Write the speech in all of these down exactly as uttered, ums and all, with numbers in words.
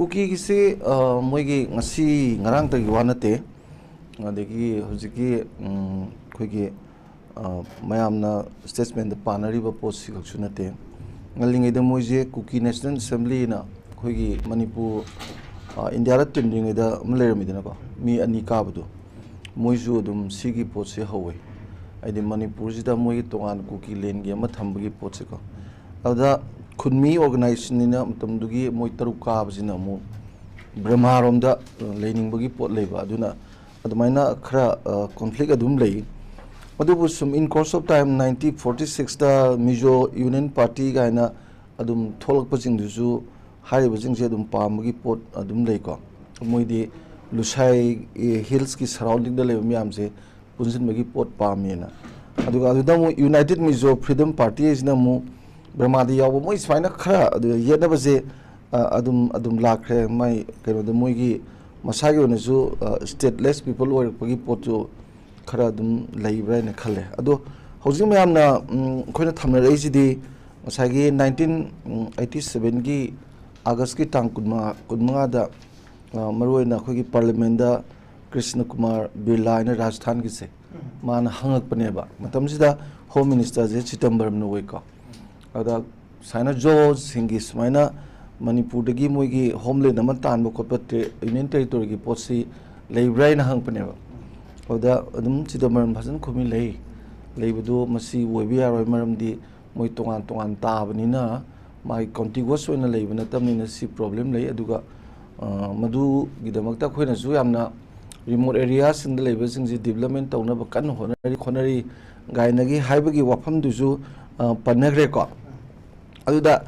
ꯀꯨꯀꯤꯒꯤꯁꯤ, ꯑ, ꯃꯣꯏꯒꯤ ꯉꯁꯤ ꯉꯔꯥꯡꯇꯒꯤ ꯋꯥ ꯅꯠꯇꯦ꯫ ꯑꯗꯒꯤ ꯍꯧꯖꯤꯛꯀꯤ, ꯎꯝ, ꯑꯩꯈꯣꯏꯒꯤ, ꯑ, ꯃꯌꯥꯝꯅ ꯁ꯭ꯇꯦꯠꯁꯃꯦꯟꯗ ꯄꯥꯅꯔꯤꯕ ꯄꯣꯠꯁꯤ ꯈꯛꯁꯨ ꯅꯠꯇꯦ꯫ ꯉꯜꯂꯤꯉꯩꯗ ꯃꯣꯏꯁꯦ ꯀꯨꯀꯤ ꯅꯦꯁꯅꯦꯜ ꯑꯦꯁꯦꯝꯕ꯭ꯂꯤꯅ ꯑꯩꯈꯣꯏꯒꯤ ꯃꯅꯤꯄꯨꯔ, ꯑ, ꯏꯟꯗꯤꯌꯥꯗ ꯇꯤꯟꯗ꯭ꯔꯤꯉꯩꯗ ꯑꯃ ꯂꯩꯔꯝꯃꯤꯗꯅꯀꯣ, ꯃꯤ ꯑꯅꯤ ꯀꯥꯕꯗꯣ, ꯃꯣꯏꯁꯨ ꯑꯗꯨꯝ ꯁꯤꯒꯤ ꯄꯣꯠꯁꯦ ꯍꯧꯋꯦ꯫ ꯍꯥꯏꯗꯤ ꯃꯅꯤꯄꯨꯔꯁꯤꯗ ꯃꯣꯏꯒꯤ ꯇꯣꯉꯥꯟ ꯀꯨꯀꯤ ꯂꯦꯟꯒꯤ ꯑꯃ ꯊꯝꯕꯒꯤ ꯄꯣꯠꯁꯦꯀꯣ꯫ ꯑꯗꯨꯗ ꯈꯨꯟꯃꯤ ꯑꯣꯔꯒꯅꯥꯏꯖꯦꯁꯟꯅꯤꯅ ꯃꯇꯝꯗꯨꯒꯤ ꯃꯣꯏ ꯇꯔꯨꯛ ꯀꯥꯕꯁꯤꯅ ꯑꯃꯨꯛ ꯕ꯭ꯔꯍꯃꯥꯔꯣꯝꯗ, ꯑ, ꯂꯩꯅꯤꯡꯕꯒꯤ ꯄꯣꯠ ꯂꯩꯕ꯫ ꯑꯗꯨꯅ ꯑꯗꯨꯃꯥꯏꯅ ꯈꯔ, ꯑ, ꯀꯣꯟꯐ꯭ꯂꯤꯛ ꯑꯗꯨꯝ ꯂꯩ꯫ ꯑꯗꯨꯕꯨ ꯁꯨꯝ in course of time, nineteen forty six ꯇ ꯃꯤꯖꯣ ꯌꯨꯅꯤꯌꯟ ꯄꯥꯔꯇꯤ ꯀꯥꯏꯅ ꯑꯗꯨꯝ ꯊꯣꯛꯂꯛꯄꯁꯤꯡꯗꯨꯁꯨ ꯍꯥꯏꯔꯤꯕꯁꯤꯡꯁꯦ ꯑꯗꯨꯝ ꯄꯥꯝꯕꯒꯤ ꯄꯣꯠ ꯑꯗꯨꯝ ꯂꯩꯀꯣ꯫ ꯃꯣꯏꯗꯤ ꯂꯨꯁꯥꯏ, ꯑꯦ, ꯍꯤꯜꯁꯀꯤ ꯁꯔꯥꯎꯟꯗꯤꯡꯗ ꯂꯩꯕ ꯃꯌꯥꯝꯁꯦ ꯄꯨꯟꯁꯤꯟꯕꯒꯤ ꯄꯣꯠ ꯄꯥꯝꯃꯦꯅ꯫ ꯑꯗꯨꯒ ꯑꯗꯨꯗ ꯑꯃꯨꯛ ꯌꯨꯅꯥꯏꯇꯦꯠ ꯃꯤꯖꯣ ꯐ꯭ꯔꯤꯗꯝ ꯄꯥꯔꯇꯤ ꯍꯥꯏꯁꯤꯅ ꯑꯃꯨꯛ ꯕ꯭ꯔꯃꯥꯗ ꯌꯥꯎꯕ, ꯃꯣꯏ ꯁꯨꯃꯥꯏꯅ ꯈꯔ ꯑꯗꯨ ꯌꯦꯠꯅꯕꯁꯦ, ꯑ, ꯑꯗꯨꯝ, ꯑꯗꯨꯝ ꯂꯥꯛꯈ꯭ꯔꯦ꯫ ꯃꯥꯏ ꯀꯩꯅꯣꯗ ꯃꯣꯏꯒꯤ ꯃꯁꯥꯒꯤ ꯑꯣꯏꯅꯁꯨ, ꯑ, stateless people ꯑꯣꯏꯔꯛꯄꯒꯤ ꯄꯣꯠꯁꯨ ꯈꯔ ꯑꯗꯨꯝ ꯂꯩꯕ꯭ꯔꯥ ꯍꯥꯏꯅ ꯈꯜꯂꯦ꯫ ꯑꯗꯣ ꯍꯧꯖꯤꯛ ꯃꯌꯥꯝꯅ, ꯎꯝ, ꯑꯩꯈꯣꯏꯅ ꯊꯝꯅꯔꯛꯏꯁꯤꯗꯤ ꯉꯁꯥꯏꯒꯤ nineteen eighty seven ꯒꯤ ꯑꯥꯒꯁꯀꯤ ꯇꯥꯡ ꯀꯨꯟꯃꯉꯥ, ꯀꯨꯟꯃꯉꯥꯗ, ꯑ, ꯃꯔꯨꯑꯣꯏꯅ ꯑꯩꯈꯣꯏꯒꯤ ꯄꯥꯔꯂꯤꯌꯥꯃꯦꯟꯗ ꯀ꯭ꯔꯤꯁꯅ ꯀꯨꯃꯥꯔ ꯕꯤꯔꯂꯥ ꯍꯥꯏꯅ ꯔꯥꯖꯁꯊꯥꯟꯒꯤꯁꯦ, ꯃꯥꯅ ꯍꯪꯉꯛꯄꯅꯦꯕ꯫ ꯃꯇꯝꯁꯤꯗ ꯍꯣꯝ ꯃꯤꯅꯤꯁꯇꯔꯁꯦ ꯆꯤꯗꯝꯕꯔꯝꯅ ꯑꯣꯏꯀꯣ꯫ ꯑꯗ ꯁꯨꯃꯥꯏꯅ ꯖꯣꯁꯤꯡꯒꯤ ꯁꯨꯃꯥꯏꯅ ꯃꯅꯤꯄꯨꯔꯗꯒꯤ ꯃꯣꯏꯒꯤ ꯍꯣꯝꯂꯦꯟ ꯑꯃ ꯇꯥꯟꯕ ꯈꯣꯠꯄ ꯇꯦ-, ꯌꯨꯅꯤꯌꯟ ꯇꯦꯔꯤꯇꯣꯔꯤꯒꯤ ꯄꯣꯠꯁꯤ ꯂꯩꯕ꯭ꯔꯥ ꯍꯥꯏꯅ ꯍꯪꯉꯛꯄꯅꯦꯕ꯫ ꯑꯗꯨꯗ ꯑꯗꯨꯝ ꯆꯤꯗꯝꯕꯔꯝ ꯐꯖꯅ ꯈꯨꯝꯃꯤ, "ꯂꯩ, ꯂꯩꯕꯗꯨ ꯃꯁꯤ ꯑꯣꯏꯕ ꯌꯥꯔꯣꯏ, ꯃꯔꯝꯗꯤ ꯃꯣꯏ ꯇꯣꯉꯥꯟ ꯇꯣꯉꯥꯟ ꯇꯥꯕꯅꯤꯅ ꯃꯥꯒꯤ ꯀꯣꯟꯇꯤꯒꯨꯋꯁ ꯑꯣꯏꯅ ꯂꯩꯕ ꯅꯠꯇꯕꯅꯤꯅ ꯁꯤ ꯄ꯭ꯔꯣꯕ꯭ꯂꯦꯝ ꯂꯩ꯫ ꯑꯗꯨꯒ, ꯑ, ꯃꯗꯨꯒꯤꯗꯃꯛꯇ ꯑꯩꯈꯣꯏꯅꯁꯨ ꯌꯥꯝꯅ ꯔꯤꯃꯣꯠ ꯑꯦꯔꯤꯌꯥꯁꯤꯡꯗ ꯂꯩꯕꯁꯤꯡꯁꯤ ꯗꯤꯕꯂꯞꯃꯦꯟ ꯇꯧꯅꯕ ꯀꯟꯅ ꯍꯣꯠꯅꯔꯤ, ꯍꯣꯠꯅꯔꯤ" ꯀꯥꯏꯅꯒꯤ ꯍꯥꯏꯕꯒꯤ ꯋꯥꯐꯝꯗꯨꯁꯨ, ꯑ, ꯄꯟꯅꯈ꯭ꯔꯦꯀꯣ꯫ ꯑꯗꯨꯗ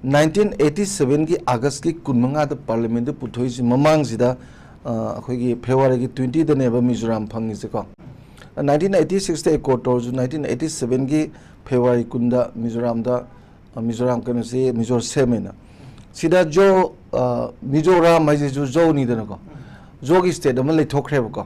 nineteen eighty seven ꯒꯤ ꯑꯥꯒꯁꯀꯤ ꯀꯨꯟꯃꯉꯥꯗ ꯄꯥꯔꯂꯤꯌꯥꯃꯦꯟꯗ ꯄꯨꯊꯣꯛꯏꯁꯤ ꯃꯃꯥꯡꯁꯤꯗ, ꯑ, ꯑꯩꯈꯣꯏꯒꯤ ꯐꯦꯕ꯭ꯔꯨꯋꯥꯔꯤꯒꯤ twenty ꯗꯅꯦꯕ Mizoram ꯐꯪꯉꯤꯁꯦꯀꯣ꯫ nineteen eighty six ꯇ ꯑꯦꯀꯣꯔꯗ ꯇꯧꯔꯁꯨ nineteen eighty seven ꯒꯤ ꯐꯦꯕ꯭ꯔꯨꯋꯥꯔꯤ ꯀꯨꯟꯗ ꯃꯤꯖꯣꯔꯥꯝꯗ, ꯑ, ꯃꯤꯖꯣꯔꯥꯝ ꯀꯩꯅꯣꯁꯤ ꯃꯤꯖꯣꯔ ꯁꯦꯝꯃꯦꯅ꯫ ꯁꯤꯗ ꯖꯣ, ꯑ, ꯃꯤꯖꯣꯔꯥꯝ ꯍꯥꯏꯁꯤꯁꯨ ꯖꯣꯅꯤꯗꯅꯀꯣ꯫ ꯖꯣꯒꯤ ꯁ꯭ꯇꯦꯠ ꯑꯃ ꯂꯩꯊꯣꯛꯈ꯭ꯔꯦꯕꯀꯣ꯫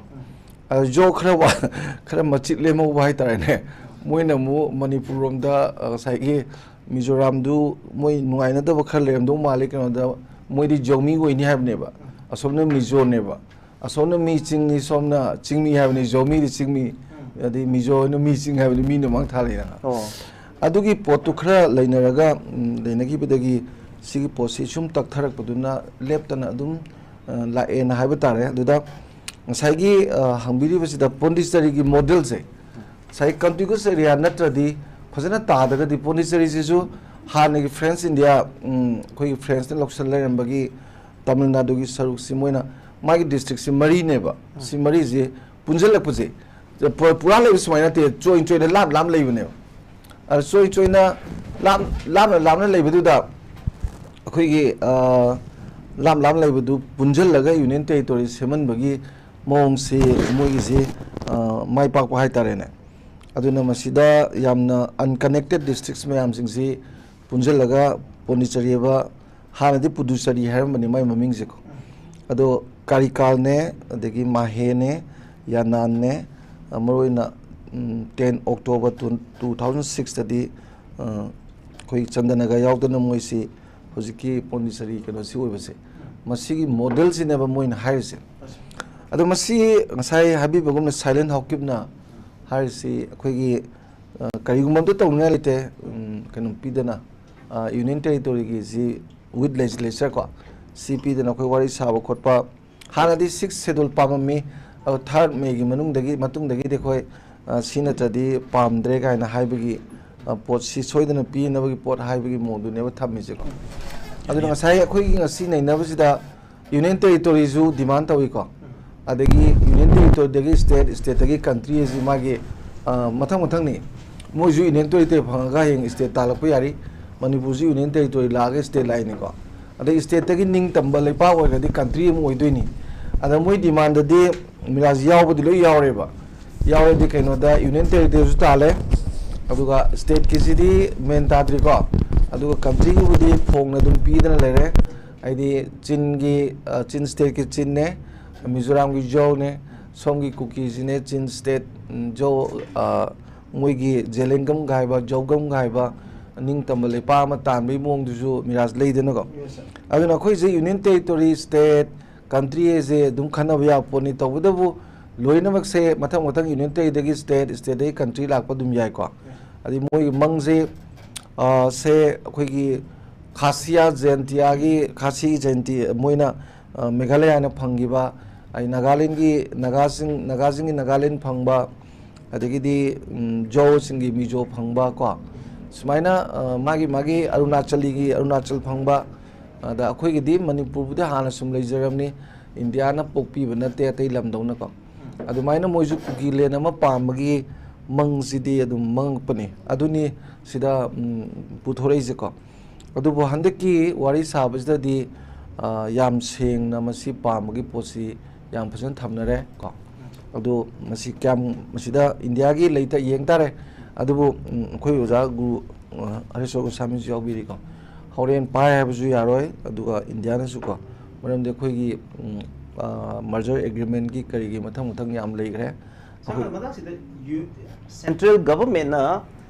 ꯑ, ꯖꯣ ꯈꯔ ꯋꯥ-, ꯈꯔ ꯃꯆꯤꯠ ꯂꯦꯝꯍꯧꯕ ꯍꯥꯏꯇꯥꯔꯦꯅꯦ꯫ ꯃꯣꯏꯅ ꯑꯃꯨꯛ ꯃꯅꯤꯄꯨꯔ ꯔꯣꯝꯗ, ꯑ, ꯉꯁꯥꯏꯒꯤ ꯃꯤꯖꯣꯔꯥꯝꯗꯨ ꯃꯣꯏ ꯅꯨꯡꯉꯥꯏꯅꯗꯕ ꯈꯔ ꯂꯩꯔꯝꯗꯧ ꯃꯥꯜꯂꯤ, ꯀꯩꯅꯣꯗ ꯃꯣꯏꯗꯤ ꯖꯧꯃꯤ ꯑꯣꯏꯅꯤ ꯍꯥꯏꯕꯅꯦꯕ, ꯑꯁꯣꯝꯅ ꯃꯤꯖꯣꯅꯦꯕ꯫ ꯑꯁꯣꯝꯅ ꯃꯤ ꯆꯤꯡꯅꯤ, ꯁꯣꯝꯅ ꯆꯤꯡꯃꯤ ꯍꯥꯏꯕꯅꯤ, ꯖꯧꯃꯤꯗꯤ ꯆꯤꯡꯃꯤ, ꯑꯗꯩ ꯃꯤꯖꯣ ꯍꯥꯏꯅ ꯃꯤ ꯆꯤꯡ ꯍꯥꯏꯕꯅꯤ, ꯃꯤꯅ ꯃꯥꯡ ꯊꯥ ꯂꯩꯗꯅ꯫ ꯑꯣ ꯑꯗꯨꯒꯤ ꯄꯣꯠꯇꯨ ꯈꯔ ꯂꯩꯅꯔꯒ, ꯎꯝ, ꯂꯩꯅꯈꯤꯕꯗꯒꯤ ꯁꯤꯒꯤ ꯄꯣꯠꯁꯤ ꯁꯨꯝ ꯇꯛꯊꯔꯛꯄꯗꯨꯅ ꯂꯦꯞꯇꯅ ꯑꯗꯨꯝ, ꯑ, ꯂꯥꯛꯑꯦꯅ ꯍꯥꯏꯕ ꯇꯥꯔꯦ꯫ ꯑꯗꯨꯗ ꯉꯁꯥꯏꯒꯤ, ꯑ, ꯍꯪꯕꯤꯔꯤꯕꯁꯤꯗ ꯄꯣꯟꯗꯤꯆꯦꯔꯤꯒꯤ ꯃꯣꯗꯦꯜꯁꯦ, ꯉꯁꯥꯏ ꯀꯟꯇꯤꯒꯨꯁ ꯑꯦꯔꯤꯌꯥ ꯅꯠꯇ꯭ꯔꯗꯤ ꯐꯖꯅ ꯇꯥꯗ꯭ꯔꯒꯗꯤ, ꯄꯣꯟꯗꯤꯆꯦꯔꯤꯁꯤꯁꯨ ꯍꯥꯟꯅꯒꯤ ꯐ꯭ꯔꯦꯟꯁ ꯏꯟꯗꯤꯌꯥ, ꯎꯝ, ꯑꯩꯈꯣꯏꯒꯤ ꯐ꯭ꯔꯦꯟꯁꯅ ꯂꯧꯁꯤꯜ ꯂꯩꯔꯝꯕꯒꯤ ꯇꯥꯃꯤꯜ ꯅꯥꯗꯨꯒꯤ ꯁꯔꯨꯛꯁꯤ ꯃꯣꯏꯅ, ꯃꯥꯒꯤ ꯗꯤꯁꯇ꯭ꯔꯤꯛꯁꯤ ꯃꯔꯤꯅꯦꯕ, ꯁꯤ ꯃꯔꯤꯁꯤ ꯄꯨꯟꯁꯤꯜꯂꯛꯄꯁꯦ ꯄꯨꯔꯥ, ꯄꯨꯔꯥ ꯂꯩꯕ ꯁꯨꯃꯥꯏꯅ ꯅꯠꯇꯦ, ꯆꯣꯏ ꯆꯣꯏꯅ ꯂꯥꯞ ꯂꯥꯞ ꯂꯩꯕꯅꯦꯕ꯫ ꯑꯗ ꯆꯣꯏ ꯆꯣꯏꯅ ꯂꯥꯞ-, ꯂꯥꯞꯅ ꯂꯥꯞꯅ ꯂꯩꯕꯗꯨꯗ ꯑꯩꯈꯣꯏꯒꯤ, ꯑ, ꯂꯥꯞ ꯂꯥꯞꯅ ꯂꯩꯕꯗꯨ ꯄꯨꯟꯁꯤꯜꯂꯒ ꯌꯨꯅꯤꯌꯟ ꯇꯦꯔꯤꯇꯣꯔꯤ ꯁꯦꯝꯍꯟꯕꯒꯤ ꯃꯑꯣꯡꯁꯤ ꯃꯣꯏꯒꯤꯁꯤ, ꯑ, ꯃꯥꯏ ꯄꯥꯛꯄ ꯍꯥꯏꯇꯥꯔꯦꯅꯦ꯫ ꯑꯗꯨꯅ ꯃꯁꯤꯗ ꯌꯥꯝꯅ ꯑꯟꯀꯅꯦꯛꯇꯦꯠ ꯗꯤꯁꯇ꯭ꯔꯤꯛꯁ ꯃꯌꯥꯝꯁꯤꯡꯁꯤ ꯄꯨꯟꯁꯤꯜꯂꯒ ꯄꯣꯟꯗꯤꯆꯦꯔꯤ ꯍꯥꯏꯕ, ꯍꯥꯟꯅꯗꯤ ꯄꯨꯗꯨꯆꯦꯔꯤ ꯍꯥꯏꯔꯝꯕꯅꯤ ꯃꯥꯏ ꯃꯃꯤꯡꯁꯦꯀꯣ꯫ ꯑꯗꯣ ꯀꯥꯔꯤꯀꯥꯜꯅꯦ, ꯑꯗꯒꯤ ꯃꯥꯍꯦꯅꯦ, ꯌꯥꯅꯥꯟꯅꯦ, ꯑ, ꯃꯔꯨꯑꯣꯏꯅ, ꯎꯝ, ten October two thousand sixꯇꯗꯤ, ꯑ, ꯑꯩꯈꯣꯏ ꯆꯟꯗꯅꯒ ꯌꯥꯎꯗꯅ ꯃꯣꯏꯁꯤ ꯍꯧꯖꯤꯛꯀꯤ ꯄꯣꯟꯗꯤꯆꯦꯔꯤ ꯀꯩꯅꯣꯁꯤ ꯑꯣꯏꯕꯁꯦ, ꯃꯁꯤꯒꯤ ꯃꯣꯗꯦꯜꯁꯤꯅꯦꯕ ꯃꯣꯏꯅ ꯍꯥꯏꯔꯤꯁꯦ꯫ ꯑꯗꯣ ꯃꯁꯤ ꯉꯁꯥꯏ ꯍꯥꯏꯕꯤꯕꯒꯨꯝꯅ ꯁꯥꯏꯂꯦꯟ ꯍꯥꯎꯀꯤꯞꯅ ꯍꯥꯏꯔꯤꯁꯤ ꯑꯩꯈꯣꯏꯒꯤ, ꯑ, ꯀꯔꯤꯒꯨꯝꯕ ꯑꯝꯇ ꯇꯧꯅꯤꯡꯉꯥꯏ ꯂꯩꯇꯦ, ꯎꯝ, ꯀꯩꯅꯣ ꯄꯤꯗꯅ, ꯑ, ꯌꯨꯅꯤꯌꯟ ꯇꯦꯔꯤꯇꯣꯔꯤꯒꯤꯁꯤ with legislature ꯀꯣ, ꯁꯤ ꯄꯤꯗꯅ ꯑꯩꯈꯣꯏ ꯋꯥꯔꯤ ꯁꯥꯕ ꯈꯣꯠꯄ, ꯍꯥꯟꯅꯗꯤ sixth schedule ꯄꯥꯝꯃꯝꯃꯤ, ꯑꯗꯣ third Mayꯒꯤ ꯃꯅꯨꯡꯗꯒꯤ, ꯃꯇꯨꯡꯗꯒꯤꯗꯤ ꯑꯩꯈꯣꯏ, ꯑ, ꯁꯤ ꯅꯠꯇ꯭ꯔꯗꯤ ꯄꯥꯝꯗ꯭ꯔꯦ ꯀꯥꯏꯅ ꯍꯥꯏꯕꯒꯤ, ꯑ, ꯄꯣꯠꯁꯤ ꯁꯣꯏꯗꯅ ꯄꯤꯅꯕꯒꯤ ꯄꯣꯠ ꯍꯥꯏꯕꯒꯤ ꯃꯑꯣꯡꯗꯨꯅꯦꯕ ꯊꯝꯃꯤꯁꯦꯀꯣ꯫ ꯑꯗꯨꯅ ꯉꯁꯥꯏ ꯑꯩꯈꯣꯏꯒꯤ ꯉꯁꯤ ꯅꯩꯅꯕꯁꯤꯗ ꯌꯨꯅꯤꯌꯟ ꯇꯦꯔꯤꯇꯣꯔꯤꯁꯨ ꯗꯤꯃꯥꯟ ꯇꯧꯏꯀꯣ, ꯑꯗꯒꯤ ꯌꯨꯅꯤꯌꯟ ꯇꯦꯔꯤꯇꯣꯔꯤꯗꯒꯤ ꯁ꯭ꯇꯦꯠ, ꯁ꯭ꯇꯦꯠꯇꯒꯤ ꯀꯟꯇ꯭ꯔꯤ ꯑꯁꯤ ꯃꯥꯒꯤ, ꯑ, ꯃꯊꯪ ꯃꯊꯪꯅꯤ꯫ ꯃꯣꯏꯁꯨ ꯌꯨꯅꯤꯌꯟ ꯇꯦꯔꯤꯇꯣꯔꯤ ꯐꯪꯉꯒ ꯍꯌꯦꯡ ꯁ꯭ꯇꯦꯠ ꯇꯥꯜꯂꯛꯄ ꯌꯥꯔꯤ, ꯃꯅꯤꯄꯨꯔꯁꯨ ꯌꯨꯅꯤꯌꯟ ꯇꯦꯔꯤꯇꯣꯔꯤ ꯂꯥꯛꯑꯒ ꯁ꯭ꯇꯦꯠ ꯂꯥꯛꯏꯅꯤꯀꯣ꯫ ꯑꯗꯩ ꯁ꯭ꯇꯦꯠꯇꯒꯤ ꯅꯤꯡꯇꯝꯕ ꯂꯩꯄꯥꯛ ꯑꯣꯏꯔꯒꯗꯤ ꯀꯟꯇ꯭ꯔꯤ ꯑꯃ ꯑꯣꯏꯗꯣꯏꯅꯤ꯫ ꯑꯗ ꯃꯣꯏ ꯗꯤꯃꯥꯟꯗꯗꯤ ꯃꯤꯔꯥꯁꯤ ꯌꯥꯎꯕꯗꯤ ꯂꯣꯏ ꯌꯥꯎꯔꯦꯕ꯫ ꯌꯥꯎꯔꯗꯤ ꯀꯩꯅꯣꯗ ꯌꯨꯅꯤꯌꯟ ꯇꯦꯔꯤꯇꯣꯔꯤꯁꯨ ꯇꯥꯜꯂꯦ, ꯑꯗꯨꯒ ꯁ꯭ꯇꯦꯠꯀꯤꯁꯤꯗꯤ ꯃꯦꯟ ꯇꯥꯗ꯭ꯔꯤꯀꯣ꯫ ꯑꯗꯨꯒ ꯀꯟꯇ꯭ꯔꯤꯒꯤꯕꯨꯗꯤ ꯐꯣꯡꯅ ꯑꯗꯨꯝ ꯄꯤꯗꯅ ꯂꯩꯔꯦ꯫ ꯍꯥꯏꯗꯤ ꯆꯤꯟꯒꯤ, ꯑ, ꯆꯤꯟ ꯁ꯭ꯇꯦꯠꯀꯤ ꯆꯤꯟꯅꯦ, ꯃꯤꯖꯣꯔꯥꯝꯒꯤ ꯖꯣꯅꯦ, ꯁꯣꯝꯒꯤ ꯀꯨꯀꯤꯁꯤꯅꯦ, ꯆꯤꯟ ꯁ꯭ꯇꯦꯠ, ꯎꯝ, ꯖꯣ, ꯑ, ꯃꯣꯏꯒꯤ ꯖꯦꯂꯦꯡꯒꯝꯒ ꯍꯥꯏꯕ, ꯖꯧꯒꯝꯒ ꯍꯥꯏꯕ, ꯅꯤꯡꯇꯝꯕ ꯂꯩꯄꯥꯛ ꯑꯃ ꯇꯥꯟꯕꯒꯤ ꯃꯑꯣꯡꯗꯨꯁꯨ ꯃꯤꯔꯥꯖ ꯂꯩꯗꯅꯀꯣ꯫ ꯑꯗꯨꯅ ꯑꯩꯈꯣꯏꯁꯦ ꯌꯨꯅꯤꯌꯟ ꯇꯦꯔꯤꯇꯣꯔꯤ, ꯁ꯭ꯇꯦꯠ, ꯀꯟꯇ꯭ꯔꯤ ꯍꯥꯏꯁꯦ ꯑꯗꯨꯝ ꯈꯟꯅꯕ ꯌꯥꯕ ꯄꯣꯠꯅꯤ꯫ ꯇꯧꯕꯇꯕꯨ ꯂꯣꯏꯅꯃꯛꯁꯦ ꯃꯊꯪ ꯃꯊꯪ ꯌꯨꯅꯤꯌꯟ ꯇꯦꯔꯤꯇꯣꯔꯤꯗꯒꯤ ꯁ꯭ꯇꯦꯠ, ꯁ꯭ꯇꯦꯠꯇꯒꯤ ꯀꯟꯇ꯭ꯔꯤ ꯂꯥꯛꯄ ꯑꯗꯨꯝ ꯌꯥꯏꯀꯣ꯫ ꯑꯗꯩ ꯃꯣꯏꯒꯤ ꯃꯪꯁꯦ, ꯑ, ꯁꯦ ꯑꯩꯈꯣꯏꯒꯤ ꯈꯥꯁꯤꯌꯥ ꯖꯌꯟꯇꯤꯌꯥꯒꯤ, ꯈꯥꯁꯤ ꯖꯌꯟꯇꯤ ꯃꯣꯏꯅ, ꯑ, ꯃꯦꯘꯥꯂꯌꯥꯅ ꯐꯪꯈꯤꯕ, ꯑꯩ ꯅꯥꯒꯥꯂꯦꯟꯒꯤ ꯅꯥꯒꯥꯁꯤꯡ, ꯅꯥꯒꯥꯁꯤꯡꯒꯤ ꯅꯥꯒꯥꯂꯦꯟ ꯐꯪꯕ, ꯑꯗꯒꯤꯗꯤ, ꯎꯝ, ꯖꯣꯁꯤꯡꯒꯤ ꯃꯤꯖꯣ ꯐꯪꯕ ꯀꯣ, ꯁꯨꯃꯥꯏꯅ, ꯑ, ꯃꯥꯒꯤ ꯃꯥꯒꯤ ꯑꯔꯨꯅꯥꯆꯂꯤꯒꯤ ꯑꯔꯨꯅꯥꯆꯜ ꯐꯪꯕ, ꯑꯗ ꯑꯩꯈꯣꯏꯒꯤꯗꯤ ꯃꯅꯤꯄꯨꯔꯕꯨꯗꯤ ꯍꯥꯟꯅ ꯁꯨꯝ ꯂꯩꯖꯔꯝꯅꯤ, ꯏꯟꯗꯤꯌꯥꯅ ꯄꯣꯛꯄꯤꯕ ꯅꯠꯇꯦ ꯑꯇꯩ ꯂꯝꯗꯧꯅꯀꯣ꯫ ꯑꯗꯨꯃꯥꯏꯅ ꯃꯣꯏꯁꯨ ꯀꯨꯀꯤꯂꯦꯟ ꯑꯃ ꯄꯥꯝꯕꯒꯤ ꯃꯪꯁꯤꯗꯤ ꯑꯗꯨꯝ ꯃꯪꯉꯛꯄꯅꯤ꯫ ꯑꯗꯨꯅꯤ ꯁꯤꯗ, ꯎꯝ, ꯄꯨꯊꯣꯔꯛꯏꯁꯦꯀꯣ꯫ ꯑꯗꯨꯕꯨ ꯍꯟꯗꯛꯀꯤ ꯋꯥꯔꯤ ꯁꯥꯕꯁꯤꯗꯗꯤ, ꯑ, ꯌꯥꯝ ꯁꯦꯡꯅ ꯃꯁꯤ ꯄꯥꯝꯕꯒꯤ ꯄꯣꯠꯁꯤ ꯌꯥꯝ ꯐꯖꯅ ꯊꯝꯅꯔꯦ ꯀꯣ꯫ ꯑꯗꯨ ꯃꯁꯤ ꯀꯌꯥꯝ, ꯃꯁꯤꯗ ꯏꯟꯗꯤꯌꯥꯒꯤ ꯂꯩꯇ ꯌꯦꯡ ꯇꯥꯔꯦ꯫ ꯑꯗꯨꯕꯨ, ꯎꯝ, ꯑꯩꯈꯣꯏ ꯑꯣꯖꯥ ꯒꯨꯔꯨ, ꯑ, ꯍꯔꯦꯁꯣꯔ ꯒꯣꯁꯥꯃꯤꯁꯨ ꯌꯥꯎꯕꯤꯔꯤꯀꯣ꯫ ꯍꯣꯔꯦꯟ ꯄꯥꯏ ꯍꯥꯏꯕꯁꯨ ꯌꯥꯔꯣꯏ, ꯑꯗꯨꯒ ꯏꯟꯗꯤꯌꯥꯅꯁꯨꯀꯣ, ꯃꯔꯝꯗꯤ ꯑꯩꯈꯣꯏꯒꯤ, ꯎꯝ, ꯑ, merger agreementꯀꯤ ꯀꯔꯤꯒꯤ ꯃꯊꯪ ꯃꯊꯪ ꯌꯥꯝ ꯂꯩꯈ꯭ꯔꯦ꯫ ꯁꯥꯔ, ꯑꯩꯈꯣꯏ ꯃꯇꯥꯡꯁꯤꯗ ꯌꯨ-, central governmentꯅ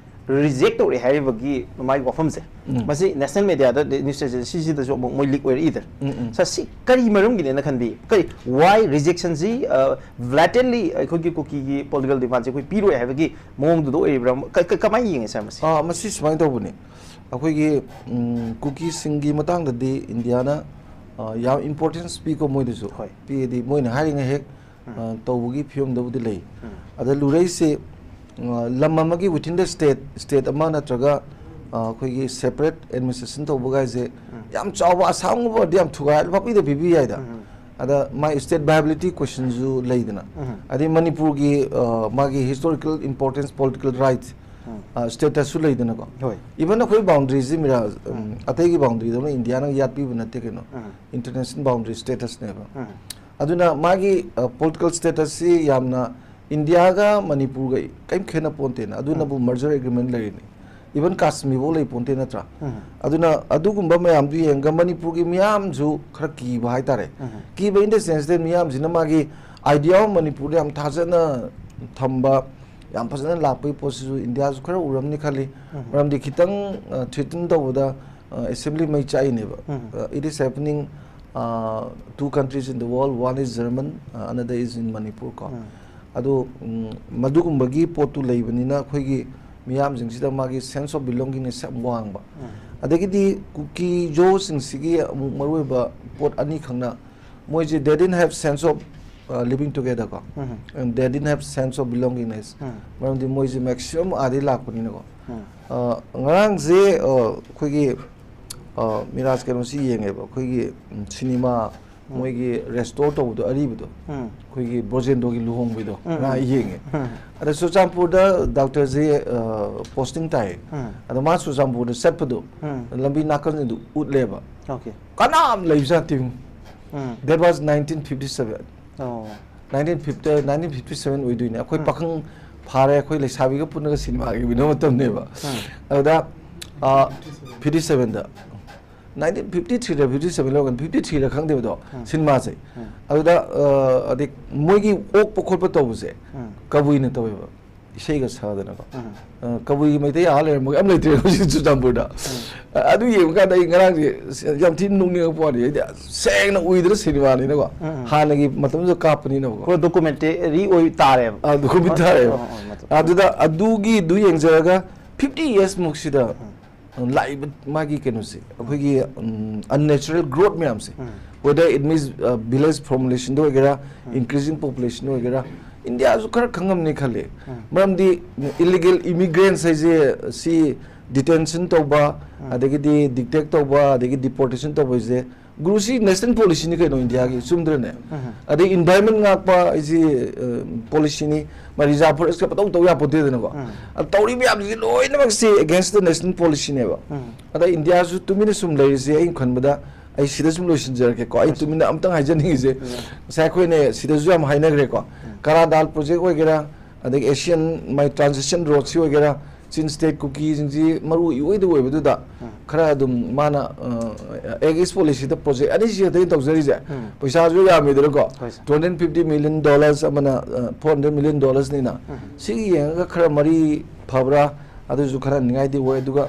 reject ꯇꯧꯔꯛꯑꯦ ꯍꯥꯏꯔꯤꯕꯒꯤ ꯃꯥꯒꯤ ꯋꯥꯐꯝꯁꯦ, ꯎꯝ꯫ ꯃꯁꯤ national mediaꯗ, news agencyꯁꯤꯗꯁꯨ ꯑꯃꯨꯛ ꯃꯣꯏ leak ꯑꯣꯏꯔꯛꯏꯗꯅ꯫ ꯎꯝ, ꯎꯝ꯫ ꯁꯥꯔ, ꯁꯤ ꯀꯔꯤ ꯃꯔꯝꯒꯤꯅꯦꯅ ꯈꯟꯕꯤ? ꯀꯔꯤ, why rejectionꯁꯤ, ꯑ, blatantly ꯑꯩꯈꯣꯏꯒꯤ ꯀꯨꯀꯤꯒꯤ political demandꯁꯦ ꯑꯩꯈꯣꯏ ꯄꯤꯔꯣꯏ ꯍꯥꯏꯕꯒꯤ ꯃꯑꯣꯡꯗꯨꯗ ꯑꯣꯏꯔꯤꯕ꯭ꯔꯥ? ꯀ-, ꯀ-, ꯀꯃꯥꯏꯅ ꯌꯦꯡꯉꯦ, ꯁꯥꯔ, ꯃꯁꯤ? ꯑꯥ, ꯃꯁꯤ ꯁꯨꯃꯥꯏꯅ ꯇꯧꯕꯅꯤ꯫ ꯑꯩꯈꯣꯏꯒꯤ, ꯎꯝ, ꯀꯨꯀꯤꯁꯤꯡꯒꯤ ꯃꯇꯥꯡꯗꯗꯤ ꯏꯟꯗꯤꯌꯥꯅ, ꯑ, ꯌꯥꯝ importance ꯄꯤꯀꯣ ꯃꯣꯏꯗꯁꯨ꯫ ꯍꯣꯏ꯫ ꯄꯤꯗꯤ ꯃꯣꯏꯅ ꯍꯥꯏꯔꯤꯉꯩ ꯍꯦꯛ, ꯎꯝ꯫ ꯑ, ꯇꯧꯕꯒꯤ ꯐꯤꯕꯝꯗꯕꯨꯗꯤ ꯂꯩ꯫ ꯎꯝ꯫ ꯑꯗ ꯂꯨꯔꯛꯏꯁꯦ, ꯑ, ꯂꯝ ꯑꯃꯒꯤ within the state, state ꯑꯃ ꯅꯠꯇ꯭ꯔꯒ, ꯑ, ꯑꯩꯈꯣꯏꯒꯤ separate administration ꯇꯧꯕꯒꯥꯏꯁꯦ ꯎꯝ꯫ ꯌꯥꯝ ꯆꯥꯎꯕ ꯑꯁꯥꯝꯒꯨꯝꯕ ꯑꯣꯏꯔꯗꯤ ꯌꯥꯝ ꯊꯨꯒꯥꯏ, ꯂꯨꯄꯥ ꯄꯤꯗ ꯄꯤꯕꯤ ꯌꯥꯏꯗ꯫ ꯎꯝ꯫ ꯑꯗ ꯃꯥꯒꯤ state viability questionꯁꯨ ꯂꯩꯗꯅ꯫ ꯎꯝ꯫ ꯑꯗꯩ ꯃꯅꯤꯄꯨꯔꯒꯤ, ꯑ, ꯃꯥꯒꯤ historical importance, political rights, ꯎꯝ꯫ ꯑ, statusꯁꯨ ꯂꯩꯗꯅꯀꯣ꯫ ꯍꯣꯏ꯫ Even ꯑꯩꯈꯣꯏ boundaryꯁꯤ ꯃꯤꯔꯥ, ꯎꯝ, ꯎꯝ꯫ ꯑꯇꯩꯒꯤ boundaryꯗꯧꯅ ꯏꯟꯗꯤꯌꯥꯅ ꯌꯥꯠꯄꯤꯕ ꯅꯠꯇꯦ ꯀꯩꯅꯣ꯫ ꯎꯝ꯫ International boundary statusꯅꯦꯕ꯫ ꯎꯝ꯫ ꯑꯗꯨꯅ ꯃꯥꯒꯤ, ꯑ, political statusꯁꯤ ꯌꯥꯝꯅ ꯏꯟꯗꯤꯌꯥꯒ ꯃꯅꯤꯄꯨꯔꯒ ꯀꯔꯤꯝ ꯈꯦꯠꯅ ꯄꯣꯟꯇꯦꯅ꯫ ꯑꯗꯨꯅꯕꯨ ꯎꯝ꯫ Merger agreement ꯂꯩꯔꯤꯅꯤ꯫ Even ꯀꯥꯁꯃꯤꯔꯐꯥꯎ ꯂꯩ ꯄꯣꯟꯇꯦ ꯅꯠꯇ꯭ꯔꯥ? ꯎꯝ꯫ ꯑꯗꯨꯅ ꯑꯗꯨꯒꯨꯝꯕ ꯃꯌꯥꯝꯗꯨ ꯌꯦꯡꯉꯒ ꯃꯅꯤꯄꯨꯔꯒꯤ ꯃꯤꯌꯥꯝꯁꯨ ꯈꯔ ꯀꯤꯕ ꯍꯥꯏꯇꯥꯔꯦ꯫ ꯎꯝ꯫ ꯀꯤꯕ in the sense that ꯃꯤꯌꯥꯝꯁꯤꯅ ꯃꯥꯒꯤ idea of ꯃꯅꯤꯄꯨꯔꯗ ꯌꯥꯝ ꯊꯥꯖꯅ ꯊꯝꯕ, ꯌꯥꯝ ꯐꯖꯅ ꯂꯥꯛꯄꯒꯤ ꯄꯣꯠꯁꯤꯁꯨ ꯏꯟꯗꯤꯌꯥꯁꯨ ꯈꯔ ꯎꯔꯝꯅꯤ ꯈꯜꯂꯤ꯫ ꯎꯝ꯫ ꯃꯔꯝꯗꯤ ꯈꯤꯇꯪ, ꯑ, threaten ꯇꯧꯕꯗ, ꯑ, assembly ꯃꯩ ꯆꯥꯛꯏꯅꯦꯕ꯫ ꯎꯝ꯫ ꯑ, it is happening, uh, two countries in the world, one is German, uh, another is in Manipur ꯀꯣ꯫ ꯎꯝ꯫ ꯑꯗꯣ, ꯎꯝ, ꯃꯗꯨꯒꯨꯝꯕꯒꯤ ꯄꯣꯠꯇꯨ ꯂꯩꯕꯅꯤꯅ ꯑꯩꯈꯣꯏꯒꯤ ꯃꯤꯌꯥꯝꯁꯤꯡꯁꯤꯗ ꯃꯥꯒꯤ sense of belongingness ꯌꯥꯝ ꯋꯥꯡꯕ꯫ ꯎꯝ꯫ ꯑꯗꯒꯤꯗꯤ ꯀꯨꯀꯤ ꯖꯣꯁꯤꯡꯁꯤꯒꯤ ꯑꯃꯨꯛ ꯃꯔꯨꯑꯣꯏꯕ ꯄꯣꯠ ꯑꯅꯤꯈꯛꯅ ꯃꯣꯏꯁꯦ they didn't have sense of, uh, living together ꯀꯣ꯫ ꯎꯝ꯫ And they didn't have sense of belongingness꯫ ꯎꯝ꯫ ꯃꯔꯝꯗꯤ ꯃꯣꯏꯁꯦ maximum ꯑꯥꯗꯩ ꯂꯥꯛꯄꯅꯤꯅꯀꯣ꯫ ꯎꯝ꯫ ꯑ, ꯉꯔꯥꯡꯁꯦ, ꯑ, ꯑꯩꯈꯣꯏꯒꯤ, ꯑ, ꯃꯤꯔꯥꯖ ꯀꯩꯅꯣꯁꯤ ꯌꯦꯡꯉꯦꯕ, ꯑꯩꯈꯣꯏꯒꯤ, ꯎꯝ, ꯁꯤꯅꯦꯃꯥ ꯎꯝ꯫ ꯃꯣꯏꯒꯤ restore ꯇꯧꯕꯗꯣ, ꯑꯔꯤꯕꯗꯣ, ꯎꯝ꯫ ꯑꯩꯈꯣꯏꯒꯤ ꯕ꯭ꯔꯣꯖꯦꯟꯗ꯭ꯔꯣꯒꯤ ꯂꯨꯍꯣꯡꯕꯩꯗꯣ, ꯎꯝ, ꯉꯔꯥꯡ ꯎꯝ꯫ ꯌꯦꯡꯉꯦ꯫ ꯎꯝ꯫ ꯑꯗ ꯆꯨꯔꯆꯥꯟꯄꯨꯔꯗ ꯗꯥꯛꯇꯔꯁꯦ, ꯑ, posting ꯇꯥꯏ꯫ ꯎꯝ꯫ ꯑꯗ ꯃꯥ ꯆꯨꯔꯆꯥꯟꯄꯨꯔꯗ ꯆꯠꯄꯗꯣ, ꯎꯝ꯫ ꯂꯝꯕꯤ ꯅꯥꯀꯟꯁꯤꯡꯗꯨ ꯎꯠꯂꯦꯕ꯫ Okay꯫ ꯀꯅꯥꯝ ꯂꯩꯕꯖꯥꯠꯇꯦ꯫ ꯎꯝ꯫ That was nineteen fifty seven꯫ ꯑꯣ꯫ Nineteen fifty, nineteen fifty seven ꯑꯣꯏꯗꯣꯏꯅꯦ꯫ ꯑꯩꯈꯣꯏ ꯎꯝ꯫ ꯄꯥꯈꯪ ꯐꯥꯔꯦ, ꯑꯩꯈꯣꯏ ꯂꯩꯁꯥꯕꯤꯒ ꯄꯨꯟꯅꯒ ꯁꯤꯅꯦꯃꯥꯒ ꯌꯦꯡꯃꯤꯟꯅꯕ ꯃꯇꯝꯅꯦꯕ꯫ ꯎꯝ꯫ ꯑꯗꯨꯗ, ꯑ, fifty seven ꯗ꯫ Nineteen fifty three ꯔ fifty seven ꯂ, fifty three ꯔ ꯈꯪꯗꯦꯕꯗꯣ, ꯎꯝ꯫ ꯁꯤꯅꯦꯃꯥꯁꯦ꯫ ꯎꯝ꯫ ꯑꯗꯨꯗ, ꯑ, ꯑꯗꯩ ꯃꯣꯏꯒꯤ ꯑꯣꯛꯄ ꯈꯣꯠꯄ ꯇꯧꯕꯁꯦ ꯎꯝ꯫ ꯀꯕꯨꯏꯅ ꯇꯧꯋꯦꯕ꯫ ꯏꯁꯩꯒ ꯁꯥꯗꯅꯀꯣ꯫ ꯎꯝ꯫ ꯑ, ꯀꯕꯨꯏꯒꯤ ꯃꯩꯇꯩ ꯑꯥ ꯂꯩꯔꯝꯕꯒ ꯌꯥꯝ ꯂꯩꯇ꯭ꯔꯦ ꯍꯧꯖꯤꯛ ꯆꯨꯔꯆꯥꯟꯄꯨꯔꯗ꯫ ꯎꯝ꯫ ꯑ, ꯑꯗꯨ ꯌꯦꯡꯕ ꯀꯥꯟꯗ ꯑꯩ ꯉꯔꯥꯡꯁꯦ ꯌꯥꯝ ꯊꯤꯅ ꯅꯣꯛꯅꯤꯡꯉꯛꯄ ꯋꯥꯅꯤ꯫ ꯑꯩꯗꯤ ꯁꯦꯡꯅ ꯎꯏꯗꯅ ꯁꯤꯅꯦꯃꯥꯅꯤꯅꯀꯣ꯫ ꯎꯝ, ꯎꯝ꯫ ꯍꯥꯟꯅꯒꯤ ꯃꯇꯝꯗꯨꯗ ꯀꯥꯞꯄꯅꯤꯅꯀꯣ꯫ ꯄꯨꯔꯥ documentary ꯑꯣꯏ ꯇꯥꯔꯦꯕ꯫ ꯑ, documentary ꯇꯥꯔꯦꯕ꯫ ꯑꯣ, ꯑꯣ, ꯑꯣ, ꯃꯇꯝ꯫ ꯑꯗꯨꯗ ꯑꯗꯨꯒꯤꯗꯨ ꯌꯦꯡꯖꯔꯒ fifty years ꯃꯨꯛꯁꯤꯗ ꯎꯝ꯫ ꯂꯥꯛꯏꯕ ꯃꯥꯒꯤ ꯀꯩꯅꯣꯁꯦ, ꯑꯩꯈꯣꯏꯒꯤ, ꯎꯝ, unnatural growth ꯃꯌꯥꯝꯁꯦ, ꯎꯝ꯫ Whether it means, uh, village formulationꯗ ꯑꯣꯏꯒꯦꯔꯥ, ꯎꯝ꯫ Increasing population ꯑꯣꯏꯒꯦꯔꯥ, ꯏꯟꯗꯤꯌꯥꯁꯨ ꯈꯔ ꯈꯪꯉꯝꯅꯤ ꯈꯜꯂꯤ꯫ ꯎꯝ꯫ ꯃꯔꯝꯗꯤ illegal immigrants ꯍꯥꯏꯁꯦ ꯁꯤ detention ꯇꯧꯕ, ꯎꯝ꯫ ꯑꯗꯒꯤꯗꯤ detect ꯇꯧꯕ, ꯑꯗꯒꯤ deportation ꯇꯧꯕ ꯍꯥꯏꯁꯦ, ꯒꯨꯔꯨ, ꯁꯤ national policyꯅꯤ ꯀꯩꯅꯣ ꯏꯟꯗꯤꯌꯥꯒꯤ, ꯆꯨꯝꯗ꯭ꯔꯅꯦ? ꯎꯝ꯫ ꯑꯗꯩ environment ꯉꯥꯛꯄ ꯍꯥꯏꯁꯤ, ꯑ, policyꯅꯤ, ꯃꯥ reserve forestꯀ ꯄꯪꯇꯧ ꯇꯧ ꯌꯥꯄꯣꯠꯇꯦꯗꯅꯀꯣ꯫ ꯎꯝ꯫ ꯑꯗ ꯇꯧꯔꯤꯕ ꯃꯌꯥꯝꯁꯤꯗꯤ ꯂꯣꯏꯅꯃꯛꯁꯤ against the national policyꯅꯦꯕ꯫ ꯎꯝ꯫ ꯑꯗ ꯏꯟꯗꯤꯌꯥꯁꯨ ꯇꯨꯃꯤꯟꯅ ꯁꯨꯝ ꯂꯩꯔꯤꯁꯦ, ꯑꯩꯅ ꯈꯟꯕꯗ, ꯑꯩ ꯁꯤꯗ ꯁꯨꯝ ꯂꯣꯏꯁꯤꯟꯖꯔꯛꯀꯦꯀꯣ꯫ ꯑꯩ ꯇꯨꯃꯤꯟꯅ ꯑꯝꯇꯪ ꯍꯥꯏꯖꯅꯤꯡꯉꯤꯁꯦ, ꯎꯝ꯫ ꯉꯁꯥꯏ ꯑꯩꯈꯣꯏꯅ ꯁꯤꯗꯁꯨ ꯌꯥꯝ ꯍꯥꯏꯅꯈ꯭ꯔꯦꯀꯣ꯫ ꯎꯝ꯫ ꯀꯔꯥ ꯗꯥꯜ project ꯑꯣꯏꯒꯦꯔꯥ, ꯑꯗꯒꯤ Asian ꯃꯥꯏ transition roadꯁꯤ ꯑꯣꯏꯒꯦꯔꯥ, Chin State ꯀꯨꯀꯤꯁꯤꯡꯁꯤ ꯃꯔꯨ ꯑꯣꯏ ꯑꯣꯏꯗ ꯑꯣꯏꯕꯗꯨꯗ, ꯎꯝ꯫ ꯈꯔ ꯑꯗꯨꯝ ꯃꯥꯅ ꯑꯦꯛ ꯏꯁ ꯄꯣꯂꯤꯁꯤꯗ ꯄ꯭ꯔꯣꯖꯦꯛ ꯑꯅꯤꯁꯤ ꯈꯛꯇꯅꯤ ꯇꯧꯖꯔꯤꯁꯦ꯫ ꯎꯝ꯫ ꯄꯩꯁꯥꯁꯨ ꯌꯥꯝꯃꯤꯗꯅꯀꯣ꯫ ꯍꯣꯏ, ꯁꯥꯔ꯫ Two hundred fifty million dollars ꯑꯃꯅ, four hundred million dollarsꯅꯤꯅ꯫ ꯎꯝ꯫ ꯁꯤꯒꯤ ꯌꯦꯡꯉꯒ ꯈꯔ ꯃꯔꯤ ꯐꯕ꯭ꯔꯥ, ꯑꯗꯨꯁꯨ ꯈꯔ ꯅꯤꯡꯉꯥꯏꯗꯤ ꯑꯣꯏ꯫ ꯑꯗꯨꯒ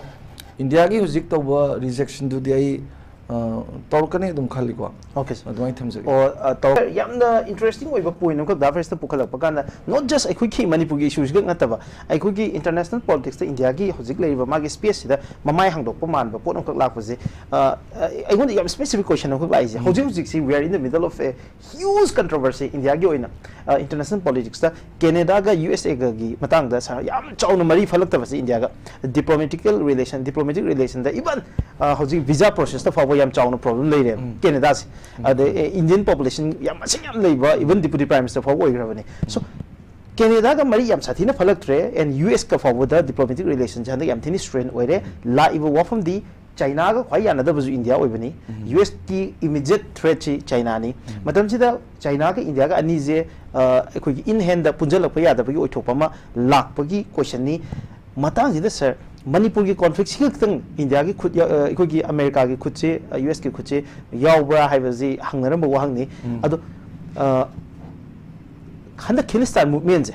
ꯏꯟꯗꯤꯌꯥꯒꯤ ꯍꯧꯖꯤꯛ ꯇꯧꯕ rejectionꯗꯨꯗꯤ ꯑꯩ ꯑ, ꯇꯧꯔꯛꯀꯅꯤ ꯑꯗꯨꯝ ꯈꯜꯂꯤꯀꯣ꯫ Okay, ꯁꯥꯔ꯫ ꯑꯗꯨꯃꯥꯏꯅ ꯊꯝꯖꯒꯦ꯫ ꯑꯣ, ꯑ, ꯇꯧ-, ꯌꯥꯝꯅ interesting ꯑꯣꯏꯕ point ꯑꯃꯈꯛ ꯗꯥ ꯐ꯭ꯔꯦꯁꯇ ꯄꯨꯈꯠꯂꯛꯄ ꯀꯥꯟꯗ, not just ꯑꯩꯈꯣꯏꯒꯤ ꯃꯅꯤꯄꯨꯔꯒꯤ issueꯁꯤꯈꯛ ꯅꯠꯇꯕ, ꯑꯩꯈꯣꯏꯒꯤ international politicsꯇ ꯏꯟꯗꯤꯌꯥꯒꯤ ꯍꯧꯖꯤꯛ ꯂꯩꯔꯤꯕ ꯃꯥꯒꯤ spaceꯁꯤꯗ ꯃꯃꯥꯏ ꯍꯥꯡꯗꯣꯛꯄ ꯃꯥꯟꯕ ꯄꯣꯠ ꯑꯃꯈꯛ ꯂꯥꯛꯄꯁꯦ, ꯑ, ꯑ, ꯑꯩꯉꯣꯟꯗ ꯌꯥꯝ specific question ꯑꯃꯈꯛ ꯂꯥꯛꯏꯁꯦ, ꯍꯧꯖꯤꯛ ꯍꯧꯖꯤꯛꯁꯤ we are in the middle of a huge controversy ꯏꯟꯗꯤꯌꯥꯒꯤ ꯑꯣꯏꯅ, ꯑ, international politicsꯇ ꯀꯦꯅꯦꯗꯥꯒ ꯌꯨ ꯑꯦꯁ ꯑꯦꯒꯒꯤ ꯃꯇꯥꯡꯗ ꯁꯥꯔ ꯌꯥꯝ ꯆꯥꯎꯅ ꯃꯔꯤ ꯐꯠꯂꯛꯇꯕꯁꯦ ꯏꯟꯗꯤꯌꯥꯒ꯫ Diplomatical relation, diplomatic relationꯗ even, ꯑ, ꯍꯧꯖꯤꯛ visa processꯇ ꯐꯥꯎꯕ ꯌꯥꯝ ꯆꯥꯎꯅ problem ꯂꯩꯔꯦꯕ ꯀꯦꯅꯦꯗꯥꯁꯦ꯫ ꯑꯗꯩ, ꯑꯦ, Indian population ꯌꯥꯝ ꯃꯁꯤꯡ ꯌꯥꯝ ꯂꯩꯕ, even Deputy Prime Minister ꯐꯥꯎꯕ ꯑꯣꯏꯈ꯭ꯔꯕꯅꯤ꯫ So, ꯀꯦꯅꯦꯗꯥꯒ ꯃꯔꯤ ꯌꯥꯝ ꯁꯥꯊꯤꯅ ꯐꯠꯂꯛꯇ꯭ꯔꯦ, and ꯌꯨ ꯑꯦꯁꯀ ꯐꯥꯎꯕꯗ diplomatic relationꯁꯦ ꯍꯟꯗꯛ ꯌꯥꯝ ꯊꯤꯅ strain ꯑꯣꯏꯔꯦ꯫ ꯂꯥꯛꯏꯕ ꯋꯥꯐꯝꯗꯤ ꯆꯥꯏꯅꯥꯒ ꯈ꯭ꯋꯥꯏ ꯌꯥꯅꯗꯕꯁꯨ ꯏꯟꯗꯤꯌꯥ ꯑꯣꯏꯕꯅꯤ꯫ ꯌꯨ ꯑꯦꯁꯀꯤ immediate threatꯁꯤ ꯆꯥꯏꯅꯥꯅꯤ꯫ ꯃꯇꯝꯁꯤꯗ ꯆꯥꯏꯅꯥꯒ ꯏꯟꯗꯤꯌꯥꯒ ꯑꯅꯤꯁꯦ, ꯑ, ꯑꯩꯈꯣꯏꯒꯤ in handꯗ ꯄꯨꯟꯁꯤꯜꯂꯛꯄ ꯌꯥꯗꯕꯒꯤ ꯑꯣꯏꯊꯣꯛꯄ ꯑꯃ ꯂꯥꯛꯄꯒꯤ questionꯅꯤ꯫ ꯃꯇꯥꯡꯁꯤꯗ ꯁꯥꯔ, ꯃꯅꯤꯄꯨꯔꯒꯤ conflictꯁꯤ ꯈꯛꯇꯪ ꯏꯟꯗꯤꯌꯥꯒꯤ ꯈꯨꯠ ꯌꯥ-, ꯑ, ꯑꯩꯈꯣꯏꯒꯤ ꯑꯃꯦꯔꯤꯀꯥꯒꯤ ꯈꯨꯠꯁꯦ, ꯑ, ꯌꯨ ꯑꯦꯁꯀꯤ ꯈꯨꯠꯁꯦ ꯌꯥꯎꯕ꯭ꯔꯥ ꯍꯥꯏꯕꯁꯤ ꯍꯪꯅꯔꯝꯕ ꯋꯥꯍꯪꯅꯤ꯫ ꯑꯗꯣ, ꯑ, ꯍꯟꯗꯛ ꯈꯤꯂꯤꯁꯇꯥꯟ movementꯁꯦ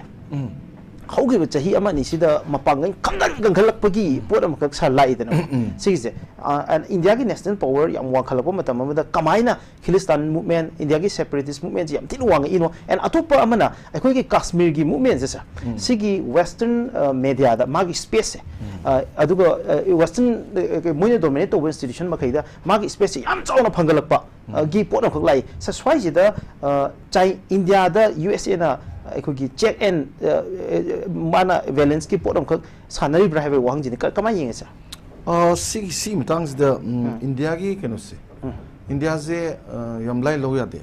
ꯍꯧꯈꯤꯕ ꯆꯍꯤ ꯑꯃ ꯑꯅꯤꯁꯤꯗ ꯃꯄꯥꯡꯒꯜ ꯈꯪꯒꯟ ꯀꯟꯈꯠꯂꯛꯄꯒꯤ ꯄꯣꯠ ꯑꯃꯈꯛ ꯁꯥꯔ ꯂꯥꯛꯏꯗꯅ꯫ ꯁꯤꯒꯤꯁꯦ, ꯑ, and ꯏꯟꯗꯤꯌꯥꯒꯤ national power ꯌꯥꯝ ꯋꯥꯡꯈꯠꯂꯛꯄ ꯃꯇꯝ ꯑꯃꯗ ꯀꯃꯥꯏꯅ ꯈꯤꯂꯤꯁꯇꯥꯟ movement, ꯏꯟꯗꯤꯌꯥꯒꯤ separatist movementꯁꯦ ꯌꯥꯝ ꯊꯤꯅ ꯋꯥꯡꯉꯛꯏꯅꯣ? And ꯑꯇꯣꯞꯄ ꯑꯃꯅ ꯑꯩꯈꯣꯏꯒꯤ ꯀꯥꯁꯃꯤꯔꯒꯤ movementꯁꯦ ꯁꯥꯔ, ꯁꯤꯒꯤ western, ꯑ, mediaꯗ ꯃꯥꯒꯤ spaceꯁꯦ, ꯑ, ꯑꯗꯨꯒ, ꯑ, western, ꯑ, ꯃꯣꯏꯅ dominate ꯇꯧꯕ institution ꯃꯈꯩꯗ ꯃꯥꯒꯤ spaceꯁꯦ ꯌꯥꯝ ꯆꯥꯎꯅ ꯐꯪꯒꯠꯂꯛꯄ, ꯑ, ꯒꯤ ꯄꯣꯠ ꯑꯃꯈꯛ ꯂꯥꯛꯏ꯫ ꯁꯥꯔ, ꯁ꯭ꯋꯥꯏꯁꯤꯗ, ꯑ, ꯆꯥꯏ-, ꯏꯟꯗꯤꯌꯥꯗ ꯌꯨ ꯑꯦꯁ ꯑꯦꯅ ꯑꯩꯈꯣꯏꯒꯤ check and, ꯑ, ꯑ, ꯃꯥꯅ violenceꯀꯤ ꯄꯣꯠ ꯑꯃꯈꯛ ꯁꯥꯟꯅꯔꯤꯕ꯭ꯔꯥ ꯍꯥꯏꯕꯒꯤ ꯋꯥꯍꯪꯁꯤꯅꯤ꯫ ꯀ-, ꯀꯃꯥꯏꯅ ꯌꯦꯡꯉꯦ ꯁꯥꯔ? ꯑ, ꯁꯤꯒꯤ, ꯁꯤꯒꯤ ꯃꯇꯥꯡꯁꯤꯗ, ꯎꯝ, ꯏꯟꯗꯤꯌꯥꯒꯤ ꯀꯩꯅꯣꯁꯦ, ꯏꯟꯗꯤꯌꯥꯁꯦ, ꯑ, ꯌꯥꯝ ꯂꯥꯏ ꯂꯧ ꯌꯥꯗꯦ꯫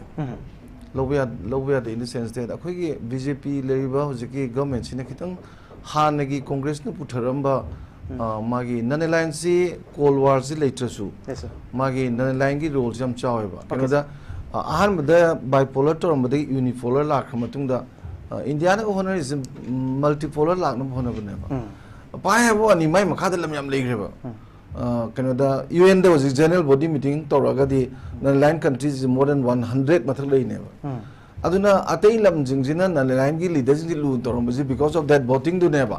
ꯂꯧꯕ ꯌꯥ-, ꯂꯧꯕ ꯌꯥꯗꯦ in the sense that ꯑꯩꯈꯣꯏꯒꯤ ꯕꯤ ꯖꯦ ꯄꯤ ꯂꯩꯔꯤꯕ ꯍꯧꯖꯤꯛꯀꯤ governmentꯁꯤꯅ ꯈꯤꯇꯪ ꯍꯥꯟꯅꯒꯤ ꯀꯣꯡꯒ꯭ꯔꯦꯁꯅ ꯄꯨꯊꯔꯝꯕ, ꯑ, ꯃꯥꯒꯤ non allianceꯁꯤ, cold warꯁꯤ ꯂꯩꯇ꯭ꯔꯁꯨ, Yes, sir. ꯃꯥꯒꯤ non alignꯒꯤ roleꯁꯤ ꯌꯥꯝ ꯆꯥꯎꯋꯦꯕ꯫ ꯀꯩꯅꯣꯗ, ꯑ, ꯑꯍꯥꯟꯕꯗ bipolar ꯇꯧꯔꯝꯕꯗꯒꯤ unipolar ꯂꯥꯛꯈ꯭ꯔ ꯃꯇꯨꯡꯗ, ꯑ, ꯏꯟꯗꯤꯌꯥꯅ ꯍꯣꯠꯅꯔꯤꯁꯦ multipolar ꯂꯥꯛꯅꯕ ꯍꯣꯠꯅꯕꯅꯦꯕ꯫ ꯄꯥꯏ ꯍꯥꯏꯕ ꯋꯥꯅꯤ, ꯃꯥꯏ ꯃꯈꯥꯗ ꯂꯝ ꯌꯥꯝ ꯂꯩꯈ꯭ꯔꯦꯕ꯫ ꯑ, ꯀꯩꯅꯣꯗ, ꯌꯨ ꯑꯦꯟꯗ ꯍꯧꯖꯤꯛ general body meeting ꯇꯧꯔꯒꯗꯤ non-aligned countries more than one hundred ꯃꯊꯛ ꯂꯩꯅꯦꯕ꯫ ꯑꯗꯨꯅ ꯑꯇꯩ ꯂꯝꯁꯤꯡꯁꯤꯅ non-alignedꯀꯤ leaderꯁꯤꯡꯁꯤ ꯂꯨꯅ ꯇꯧꯔꯝꯕꯁꯤ because of that votingꯗꯨꯅꯦꯕ꯫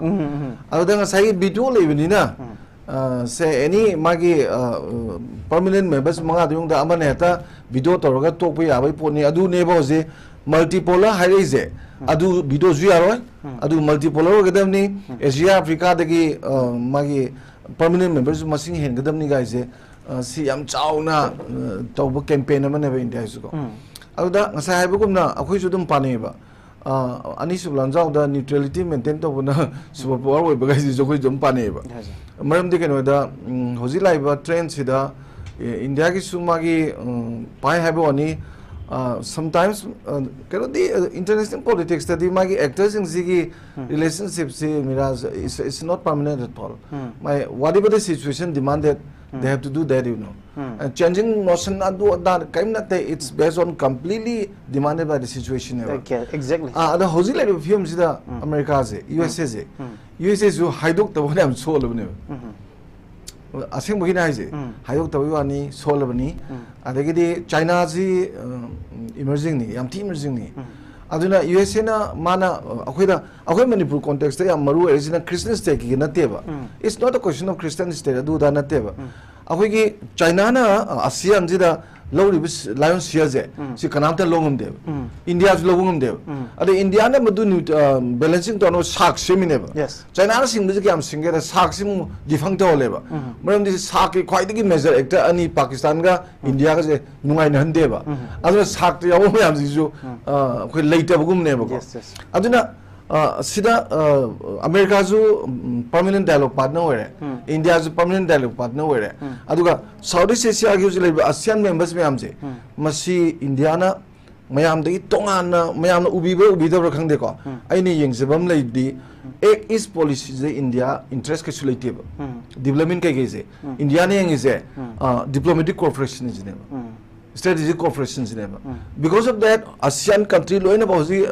ꯑꯗꯨꯗ ꯉꯁꯥꯏꯒꯤ veto ꯂꯩꯕꯅꯤꯅ, ꯑ, ꯁꯦ, any ꯃꯥꯒꯤ, ꯑ, permanent members ꯃꯉꯥꯗꯨ ꯃꯅꯨꯡꯗ ꯑꯃꯅ ꯍꯦꯛꯇ veto ꯇꯧꯔꯒ ꯇꯣꯛꯄ ꯌꯥꯕꯒꯤ ꯄꯣꯠꯅꯤ꯫ ꯑꯗꯨꯅꯦꯕ ꯍꯧꯖꯤꯛ multipolar ꯍꯥꯏꯔꯛꯏꯁꯦ꯫ ꯑꯗꯨ vetoꯁꯨ ꯌꯥꯔꯣꯏ꯫ ꯑꯗꯨ multipolar ꯑꯣꯏꯒꯗꯕꯅꯤ꯫ ꯑꯦꯁꯤꯌꯥ, ꯑꯐ꯭ꯔꯤꯀꯥꯗꯒꯤ, ꯑ, ꯃꯥꯒꯤ permanent memberꯁꯨ ꯃꯁꯤꯡ ꯍꯦꯟꯒꯗꯕꯅꯤ ꯒꯥꯏꯁꯦ, ꯑ, ꯁꯤ ꯌꯥꯝ ꯆꯥꯎꯅ, ꯑ, ꯇꯧꯕ campaign ꯑꯃꯅꯦꯕ ꯏꯟꯗꯤꯌꯥꯁꯤꯀꯣ꯫ ꯑꯗꯨꯗ ꯉꯁꯥꯏ ꯍꯥꯏꯕꯒꯨꯝꯅ ꯑꯩꯈꯣꯏꯁꯨ ꯑꯗꯨꯝ ꯄꯥꯅꯩꯌꯦꯕ꯫ ꯑ, ꯑꯅꯤꯁꯨꯕ ꯂꯥꯟꯖꯥꯎꯗ neutrality maintain ꯇꯧꯕꯅ super power ꯑꯣꯏꯕ ꯒꯥꯏꯁꯤꯁꯨ ꯑꯩꯈꯣꯏꯁꯨ ꯑꯗꯨꯝ ꯄꯥꯅꯩꯌꯦꯕ꯫ ꯃꯔꯝꯗꯤ ꯀꯩꯅꯣꯗ, ꯎꯝ, ꯍꯧꯖꯤꯛ ꯂꯥꯛꯏꯕ trendꯁꯤꯗ, ꯑꯦ, ꯏꯟꯗꯤꯌꯥꯒꯤꯁꯨ ꯃꯥꯒꯤ, ꯎꯝ, ꯄꯥꯏ ꯍꯥꯏꯕ ꯋꯥꯅꯤ꯫ ꯑ, sometimes, ꯑ, ꯀꯩꯅꯣꯗꯤ, ꯑ, international politicsꯇꯗꯤ ꯃꯥꯒꯤ actorꯁꯤꯡꯁꯤꯒꯤ relationshipꯁꯤ, Miraj, is, is not permanent at all꯫ My, whatever the situation demanded, they have to do that, you know꯫ And changing notion ꯑꯗꯨ ꯑꯗꯥ ꯀꯔꯤꯝ ꯅꯠꯇꯦ, it's based on completely demanded by the situationꯅꯦꯕ꯫ Okay, exactly. ꯑꯥ, ꯑꯗꯣ ꯍꯧꯖꯤꯛ ꯂꯩꯔꯤꯕ ꯐꯤꯕꯝꯁꯤꯗ ꯑꯃꯦꯔꯤꯀꯥꯁꯦ, U S ꯑꯦꯁꯦ, U S ꯑꯦꯁꯨ ꯍꯥꯏꯗꯣꯛꯇꯕ ꯐꯅꯌꯥꯝ ꯁꯣꯜꯂꯕꯅꯦꯕ꯫ ꯑꯁꯦꯡꯕꯒꯤꯅꯦ ꯍꯥꯏꯁꯦ, ꯍꯥꯏꯗꯣꯛꯇꯕꯒꯤ ꯋꯥꯅꯤ, ꯁꯣꯜꯂꯕꯅꯤ꯫ ꯑꯗꯒꯤꯗꯤ ꯆꯥꯏꯅꯥꯁꯤ, ꯎꯝ, emergingꯅꯤ, ꯌꯥꯝ ꯊꯤ emergingꯅꯤ꯫ ꯑꯗꯨꯅ ꯌꯨ ꯑꯦꯁ ꯑꯦꯅ ꯃꯥꯅ, ꯑ, ꯑꯩꯈꯣꯏꯗ, ꯑꯩꯈꯣꯏ ꯃꯅꯤꯄꯨꯔ contextꯇ ꯌꯥꯝ ꯃꯔꯨ ꯑꯣꯏꯔꯤꯁꯤꯅ Christian stateꯀꯤꯒ ꯅꯠꯇꯦꯕ꯫ It's not a question of Christian state ꯑꯗꯨꯗ ꯅꯠꯇꯦꯕ꯫ ꯑꯩꯈꯣꯏꯒꯤ ꯆꯥꯏꯅꯥꯅ, ꯑ, ASEANꯁꯤꯗ ꯂꯧꯔꯤꯕ ꯂꯥꯏꯑꯣꯟ ꯁꯤꯌꯔꯁꯦ, ꯁꯤ ꯀꯅꯥꯝꯇ ꯂꯧ ꯉꯝꯗꯦꯕ꯫ ꯏꯟꯗꯤꯌꯥꯁꯨ ꯂꯧꯕ ꯉꯝꯗꯦꯕ꯫ ꯑꯗꯩ ꯏꯟꯗꯤꯌꯥꯅ ꯃꯗꯨ ꯅ꯭ꯌꯨ-, ꯑ, balancing ꯇꯧꯅꯕ ꯁꯥꯛ ꯁꯦꯝꯃꯤꯅꯦꯕ꯫ Yes. ꯆꯥꯏꯅꯥꯅ ꯁꯤꯡꯕꯁꯦ ꯀꯌꯥꯝ ꯁꯤꯡꯒꯦꯗ ꯁꯥꯛꯁꯤ ꯑꯃꯨꯛ defunct ꯇꯧꯍꯜꯂꯦꯕ꯫ ꯃꯔꯝꯗꯤ ꯁꯥꯛꯀꯤ ꯈ꯭ꯋꯥꯏꯗꯒꯤ major actor ꯑꯅꯤ ꯄꯥꯀꯤꯁꯇꯥꯟꯒ ꯏꯟꯗꯤꯌꯥꯒꯁꯦ ꯅꯨꯡꯉꯥꯏꯅꯍꯟꯗꯦꯕ꯫ ꯑꯗꯨꯅ ꯁꯥꯛꯇ ꯌꯥꯎꯕ ꯃꯌꯥꯝꯁꯤꯁꯨ, ꯑ, ꯑꯩꯈꯣꯏ ꯂꯩꯇꯕꯒꯨꯝꯅꯦꯕꯀꯣ꯫ Yes, yes. ꯑꯗꯨꯅ, ꯑ, ꯁꯤꯗ, ꯑ, ꯑꯃꯦꯔꯤꯀꯥꯁꯨ, ꯎꯝ, permanent dialogue partner ꯑꯣꯏꯔꯦ, ꯏꯟꯗꯤꯌꯥꯁꯨ permanent dialogue partner ꯑꯣꯏꯔꯦ꯫ ꯑꯗꯨꯒ South East Asiaꯒꯤ ꯍꯧꯖꯤꯛ ꯂꯩꯔꯤꯕ ASEAN members ꯃꯌꯥꯝꯁꯦ, ꯃꯁꯤ ꯏꯟꯗꯤꯌꯥꯅ ꯃꯌꯥꯝꯗꯒꯤ ꯇꯣꯉꯥꯟꯅ, ꯃꯌꯥꯝꯅ ꯎꯕꯤꯕ꯭ꯔꯥ ꯎꯕꯤꯗꯕ꯭ꯔꯥ ꯈꯪꯗꯦꯀꯣ, ꯑꯩꯅ ꯌꯦꯡꯖꯕ ꯑꯃ ꯂꯩꯕꯗꯤ, Act East policyꯁꯦ ꯏꯟꯗꯤꯌꯥ interest ꯀꯩꯁꯨ ꯂꯩꯇꯦꯕ꯫ Development ꯀꯩꯀꯩꯁꯦ ꯏꯟꯗꯤꯌꯥꯅ ꯌꯦꯡꯉꯤꯁꯦ, ꯑ, diplomatic cooperationꯁꯤꯅꯦꯕ꯫ Strategic Cooperation ꯁꯤꯅꯦꯕ꯫ Because of that, ASEAN country ꯂꯣꯏꯅꯃꯛ ꯍꯧꯖꯤꯛ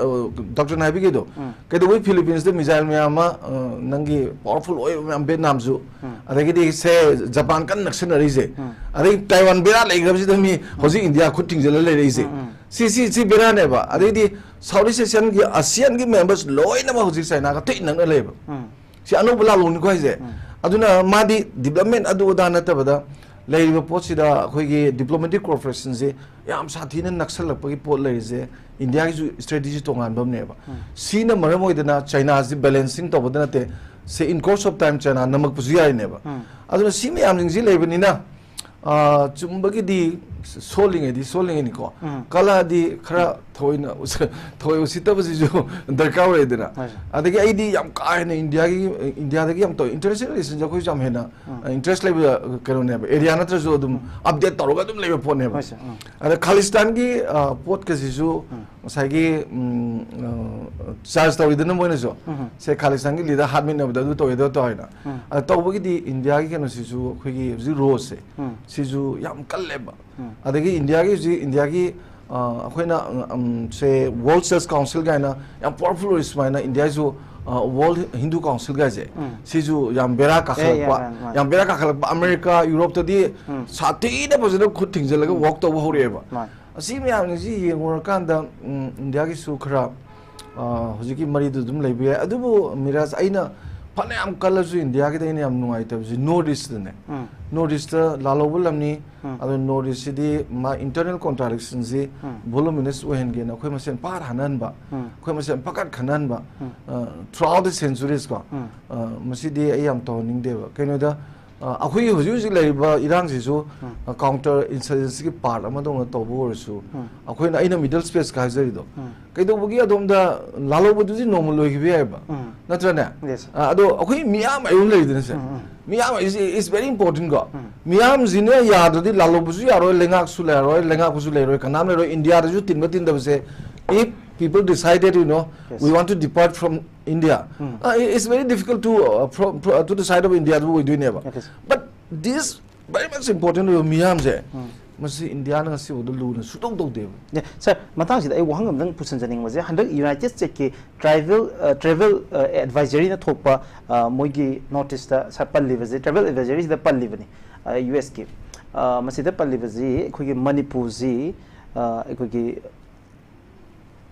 ꯗꯣꯛꯇꯔꯅ ꯍꯥꯏꯕꯤꯒꯤꯗꯣ, ꯀꯩꯗꯧꯕꯩ Philippines ꯇ missile ꯃꯌꯥꯝ ꯑꯃ, ꯅꯪꯒꯤ powerful ꯑꯣꯏꯕ ꯃꯌꯥꯝ, Vietnam ꯁꯨ, ꯑꯗꯒꯤꯗꯤ ꯁꯦ Japan ꯀꯟꯅ ꯅꯛꯁꯟꯅꯔꯤꯁꯦ, ꯑꯗꯩ Taiwan ꯕꯦꯔꯥ ꯂꯩꯈ꯭ꯔꯕꯁꯤꯗ ꯃꯤ ꯍꯧꯖꯤꯛ India ꯈꯨꯠ ꯊꯤꯡꯖꯤꯜꯂ ꯂꯩꯔꯛꯏꯁꯦ, ꯁꯤ ꯁꯤ ꯁꯤ ꯕꯦꯔꯥꯅꯦꯕ꯫ ꯑꯗꯩꯗꯤ South East Asian ꯒꯤ, ASEAN ꯒꯤ members ꯂꯣꯏꯅꯃꯛ ꯍꯧꯖꯤꯛ China ꯒ ꯊꯤ ꯅꯛꯅ ꯂꯩꯕ꯫ ꯁꯤ ꯑꯅꯧꯕ ꯂꯥꯜꯂꯣꯡꯅꯤꯀꯣ ꯍꯥꯏꯁꯦ꯫ ꯑꯗꯨꯅ ꯃꯥꯗꯤ development ꯑꯗꯨ ꯑꯗꯥ ꯅꯠꯇꯕꯗ, ꯂꯩꯔꯤꯕ ꯄꯣꯠꯁꯤꯗ ꯑꯩꯈꯣꯏꯒꯤ diplomatic cooperation ꯁꯦ ꯌꯥꯝ ꯁꯥꯊꯤꯅ ꯅꯛꯁꯜꯂꯛꯄꯒꯤ ꯄꯣꯠ ꯂꯩꯔꯤꯁꯦ, India ꯒꯤꯁꯨ strategy ꯇꯣꯉꯥꯟꯕ ꯑꯃꯅꯦꯕ꯫ ꯁꯤꯅ ꯃꯔꯝ ꯑꯣꯏꯗꯅ China ꯁꯤ balancing ꯇꯧꯕꯗ ꯅꯠꯇꯦ, ꯁꯦ in course of time China ꯅꯝꯃꯛꯄꯁꯨ ꯌꯥꯔꯤꯅꯦꯕ꯫ ꯑꯗꯨꯅ ꯁꯤ ꯃꯌꯥꯝꯁꯤꯡꯁꯤ ꯂꯩꯕꯅꯤꯅ, ꯑꯥ, ꯆꯨꯝꯕꯒꯤꯗꯤ ꯁꯣꯜꯂꯤꯉꯩꯗꯤ ꯁꯣꯜꯂꯤꯉꯩꯅꯤꯀꯣ꯫ ꯀꯂꯥꯗꯤ ꯈꯔ ꯊꯑꯣꯏꯅ ꯎꯁ-, ꯊꯑꯣꯏ ꯎꯁꯤꯠꯇꯕꯁꯤꯁꯨ ꯗꯔꯀꯥꯔ ꯑꯣꯏꯗꯅ꯫ ꯑꯗꯒꯤ ꯑꯩꯗꯤ ꯌꯥꯝ ꯀꯥ ꯍꯦꯟꯅ India ꯒꯤ, India ꯗꯒꯤ ꯌꯥꯝ ꯇꯧ-, international relation ꯁꯦ ꯑꯩꯈꯣꯏꯁꯨ ꯌꯥꯝ ꯍꯦꯟꯅ, ꯑ, interest ꯂꯩꯕ, ꯑ, ꯀꯩꯅꯣꯅꯦꯕ, area ꯅꯠꯇ꯭ꯔꯁꯨ ꯑꯗꯨꯝ update ꯇꯧꯔꯒ ꯑꯗꯨꯝ ꯂꯩꯕ ꯄꯣꯠꯅꯦꯕ꯫ ꯍꯣꯏ, ꯁꯦ, ꯎꯝ꯫ ꯑꯗ Khalistan ꯒꯤ, ꯑ, ꯄꯣꯠꯀꯁꯤꯁꯨ ꯉꯁꯥꯏꯒꯤ, ꯎꯝ, ꯑ, charge ꯇꯧꯔꯤꯗꯅ ꯃꯣꯏꯅꯁꯨ, ꯁꯦ Khalistan ꯒꯤ leader ꯍꯥꯠꯃꯤꯟꯅꯕꯗ ꯑꯗꯨ ꯇꯧꯋꯦ, ꯑꯗꯨ ꯇꯧꯋꯦꯅ꯫ ꯑꯗ ꯇꯧꯕꯒꯤꯗꯤ India ꯒꯤ ꯀꯩꯅꯣꯁꯤꯁꯨ, ꯑꯩꯈꯣꯏꯒꯤ ꯍꯧꯖꯤꯛ role ꯁꯦ, ꯁꯤꯁꯨ ꯌꯥꯝ ꯀꯜꯂꯦꯕ꯫ ꯑꯗꯒꯤ India ꯒꯤ ꯍꯧꯖꯤꯛ, India ꯒꯤ, ꯑ, ꯑꯩꯈꯣꯏꯅ, ꯎꯝ, ꯁꯦ World Chess Council ꯀꯥꯏꯅ ꯌꯥꯝ powerful ꯑꯣꯏ ꯁꯨꯃꯥꯏꯅ India ꯁꯨ, ꯑ, World Hindu Council ꯀꯥꯏꯁꯦ, ꯁꯤꯁꯨ ꯌꯥꯝ ꯕꯦꯔꯥ ꯀꯥꯈꯠꯂꯛꯄ, ꯌꯥꯝ ꯕꯦꯔꯥ ꯀꯥꯈꯠꯂꯛꯄ꯫ America, Europe ꯇꯗꯤ ꯁꯥꯊꯤꯅ ꯐꯖꯅ ꯈꯨꯠ ꯊꯤꯡꯖꯤꯜꯂꯒ work ꯇꯧꯕ ꯍꯧꯔꯛꯑꯦꯕ꯫ ꯑꯁꯤ ꯃꯌꯥꯝꯁꯤ ꯌꯦꯡꯉꯨꯔꯀꯥꯟꯗ, ꯎꯝ, India ꯒꯤꯁꯨ ꯈꯔ, ꯑ, ꯍꯧꯖꯤꯛꯀꯤ ꯃꯔꯤꯗꯨ ꯑꯗꯨꯝ ꯂꯩꯕ ꯌꯥꯏ꯫ ꯑꯗꯨꯕꯨ ꯃꯤꯔꯥꯖ, ꯑꯩꯅ ꯐꯅꯌꯥꯝ ꯀꯜꯂꯁꯨ India ꯒꯤꯗ ꯑꯩꯅ ꯌꯥꯝ ꯅꯨꯡꯉꯥꯏꯇꯕꯁꯤ North East ꯇꯅꯦ꯫ North East ꯇ ꯂꯥꯜꯍꯧꯕ ꯂꯝꯅꯤ꯫ ꯑꯗꯣ North East ꯁꯤꯗꯤ ꯃꯥ internal contradiction ꯁꯤ voluminous ꯑꯣꯏꯍꯟꯒꯦꯅ ꯑꯩꯈꯣꯏ ꯃꯁꯦꯟ ꯄꯥꯛ ꯍꯟꯍꯟꯕ, ꯑꯩꯈꯣꯏ ꯃꯁꯦꯟ ꯄꯥꯈꯠ ꯈꯟꯍꯟꯕ, ꯑ, throughout the centuries ꯀꯣ꯫ ꯑ, ꯃꯁꯤꯗꯤ ꯑꯩ ꯌꯥꯝ ꯇꯧꯍꯟꯅꯤꯡꯗꯦꯕ꯫ ꯀꯩꯅꯣꯗ, ꯑ, ꯑꯩꯈꯣꯏꯒꯤ ꯍꯧꯖꯤꯛ ꯍꯧꯖꯤꯛ ꯂꯩꯔꯤꯕ ꯏꯔꯥꯡꯁꯤꯁꯨ, ꯑ, counter insurgency ꯒꯤ part ꯑꯃꯗꯧꯅ ꯇꯧꯕ ꯑꯣꯏꯔꯁꯨ, ꯑꯩꯈꯣꯏꯅ, ꯑꯩꯅ middle space ꯀ ꯍꯥꯏꯖꯔꯤꯗꯣ, ꯀꯩꯗꯧꯕꯒꯤ ꯑꯗꯣꯝꯗ ꯂꯥꯜꯍꯧꯕꯗꯨꯗꯤ ꯅꯣꯡꯃ ꯂꯣꯏꯈꯤꯕ ꯌꯥꯏꯕ, ꯅꯠꯇ꯭ꯔꯅꯦ? ꯑ, ꯑꯗꯣ ꯑꯩꯈꯣꯏ ꯃꯤꯌꯥꯝ ꯍꯥꯏꯕ ꯑꯃ ꯂꯩꯗꯅ ꯁꯦ, ꯃꯤꯌꯥꯝ is, is very important ꯀꯣ꯫ ꯃꯤꯌꯥꯝꯁꯤꯅ ꯌꯥꯗ꯭ꯔꯗꯤ ꯂꯥꯜꯍꯧꯕꯁꯨ ꯌꯥꯔꯣꯏ, ꯂꯩꯉꯥꯛꯁꯨ ꯂꯩꯔꯣꯏ, ꯂꯩꯉꯥꯛꯄꯁꯨ ꯂꯩꯔꯣꯏ, ꯀꯅꯥꯝ ꯂꯩꯔꯣꯏ꯫ India ꯗꯁꯨ ꯇꯤꯟꯕ ꯇꯤꯟꯗꯕꯁꯦ, if people decided, you know, we want to depart from India, uh, it's very difficult to, uh, from, from, to the side of India ꯑꯗꯨ ꯑꯣꯏꯗꯣꯏꯅꯦꯕ꯫ But this very much important ꯑꯣꯏꯕ ꯃꯤꯌꯥꯝꯁꯦ, ꯃꯁꯤ ꯏꯟꯗꯤꯌꯥꯅ ꯉꯁꯤꯐꯥꯎꯗ ꯂꯨꯅ ꯁꯨꯛꯇꯧ ꯇꯧꯗꯦꯕ꯫ ꯁꯥꯔ, ꯃꯇꯥꯡꯁꯤꯗ ꯑꯩ ꯋꯥꯍꯪ ꯑꯃꯇꯪ ꯄꯨꯁꯤꯟꯖꯅꯤꯡꯕꯁꯦ, ꯍꯟꯗꯛ ꯌꯨꯅꯥꯏꯇꯦꯗ ꯁ꯭ꯇꯦꯠꯀꯤ ꯇ꯭ꯔꯥꯏꯕꯦꯜ ꯇ꯭ꯔꯥꯏꯕꯦꯜ ꯑꯦꯗꯚꯥꯏꯖꯔꯤꯅ ꯊꯣꯛꯄ, ꯑ, ꯃꯣꯏꯒꯤ ꯅꯣꯇꯤꯁꯇ ꯁꯥꯔ ꯄꯜꯂꯤꯕꯁꯦ, ꯇ꯭ꯔꯥꯏꯕꯦꯜ ꯑꯦꯗꯚꯥꯏꯖꯔꯤꯁꯤꯗ ꯄꯜꯂꯤꯕꯅꯤ, ꯌꯨ ꯑꯦꯁꯀꯤ꯫ ꯃꯁꯤꯗ ꯄꯜꯂꯤꯕꯁꯤ ꯑꯩꯈꯣꯏꯒꯤ ꯃꯅꯤꯄꯨꯔꯁꯤ, ꯑ, ꯑꯩꯈꯣꯏꯒꯤ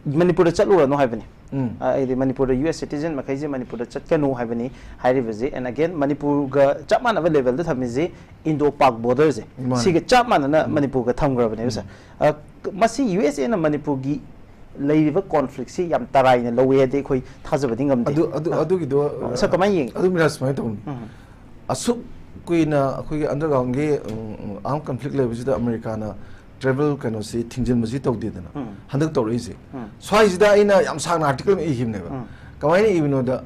ꯃꯅꯤꯄꯨꯔꯗ ꯆꯠꯂꯨꯔꯅꯨ ꯍꯥꯏꯕꯅꯤ꯫ ꯎꯝ. ꯑ, ꯍꯥꯏꯗꯤ ꯃꯅꯤꯄꯨꯔꯗ ꯌꯨ ꯑꯦꯁ ꯁꯤꯇꯤꯖꯦꯟ ꯃꯈꯩꯁꯦ ꯃꯅꯤꯄꯨꯔꯗ ꯆꯠꯀꯅꯨ ꯍꯥꯏꯕꯅꯤ ꯍꯥꯏꯔꯤꯕꯁꯦ꯫ And again, ꯃꯅꯤꯄꯨꯔꯒ ꯆꯞ ꯃꯥꯟꯅꯕ ꯂꯦꯚꯦꯜꯗ ꯊꯝꯃꯤꯁꯤ ꯏꯟꯗꯣ ꯄꯥꯛ ꯕꯣꯔꯗꯔꯁꯦ꯫ ꯃꯥꯅꯦ. ꯁꯤꯒ ꯆꯞ ꯃꯥꯟꯅꯅ ꯎꯝ. ꯃꯅꯤꯄꯨꯔꯒ ꯊꯝꯈ꯭ꯔꯕꯅꯦꯕ, ꯎꯝ. ꯁꯥꯔ꯫ ꯑ, ꯃꯁꯤ ꯌꯨ ꯑꯦꯁ ꯑꯦꯅ ꯃꯅꯤꯄꯨꯔꯒꯤ ꯂꯩꯔꯤꯕ ꯀꯣꯟꯐ꯭ꯂꯤꯛꯁꯤ ꯌꯥꯝ ꯇꯔꯥꯏꯅ ꯂꯧꯋꯦ ꯍꯥꯏꯗꯤ ꯑꯩꯈꯣꯏ ꯊꯥꯖꯕꯗꯤ ꯉꯝꯗꯦ꯫ ꯑꯗꯨ ꯑꯗꯨ ꯑ, ꯑꯗꯨꯒꯤꯗꯣ ꯑ, ꯁꯥꯔ, ꯀꯃꯥꯏꯅ ꯌꯦꯡꯉꯤ? ꯑꯗꯨ ꯃꯤꯔꯥ ꯁꯨꯃꯥꯏꯅ ꯇꯧꯕꯅꯤ꯫ ꯎꯝ. ꯑꯁꯨꯛ ꯀꯨꯏꯅ ꯑꯩꯈꯣꯏꯒꯤ ꯑꯟꯗꯔꯒ꯭ꯔꯥꯎꯟꯒꯤ ꯑꯥꯔꯝ ꯀꯟꯐ꯭ꯂꯤꯛ ꯂꯩꯕꯁꯤꯗ ꯑꯃꯦꯔꯤꯀꯥꯅ ꯇ꯭ꯔꯥꯏꯕꯦꯜ ꯀꯩꯅꯣꯁꯤ ꯊꯤꯡꯖꯤꯟꯕꯁꯤ ꯇꯧꯗꯦꯗꯅ ꯎꯝ. ꯍꯟꯗꯛ ꯇꯧꯔꯛꯏꯁꯦ꯫ ꯎꯝ. ꯁ꯭ꯋꯥꯏꯁꯤꯗ ꯑꯩꯅ ꯌꯥꯝ ꯁꯥꯡꯅ ꯑꯥꯔꯇꯤꯀꯜ ꯑꯃ ꯏꯈꯤꯕꯅꯦꯕ꯫ ꯎꯝ. ꯀꯃꯥꯏꯅ ꯏꯕꯅꯣꯗ,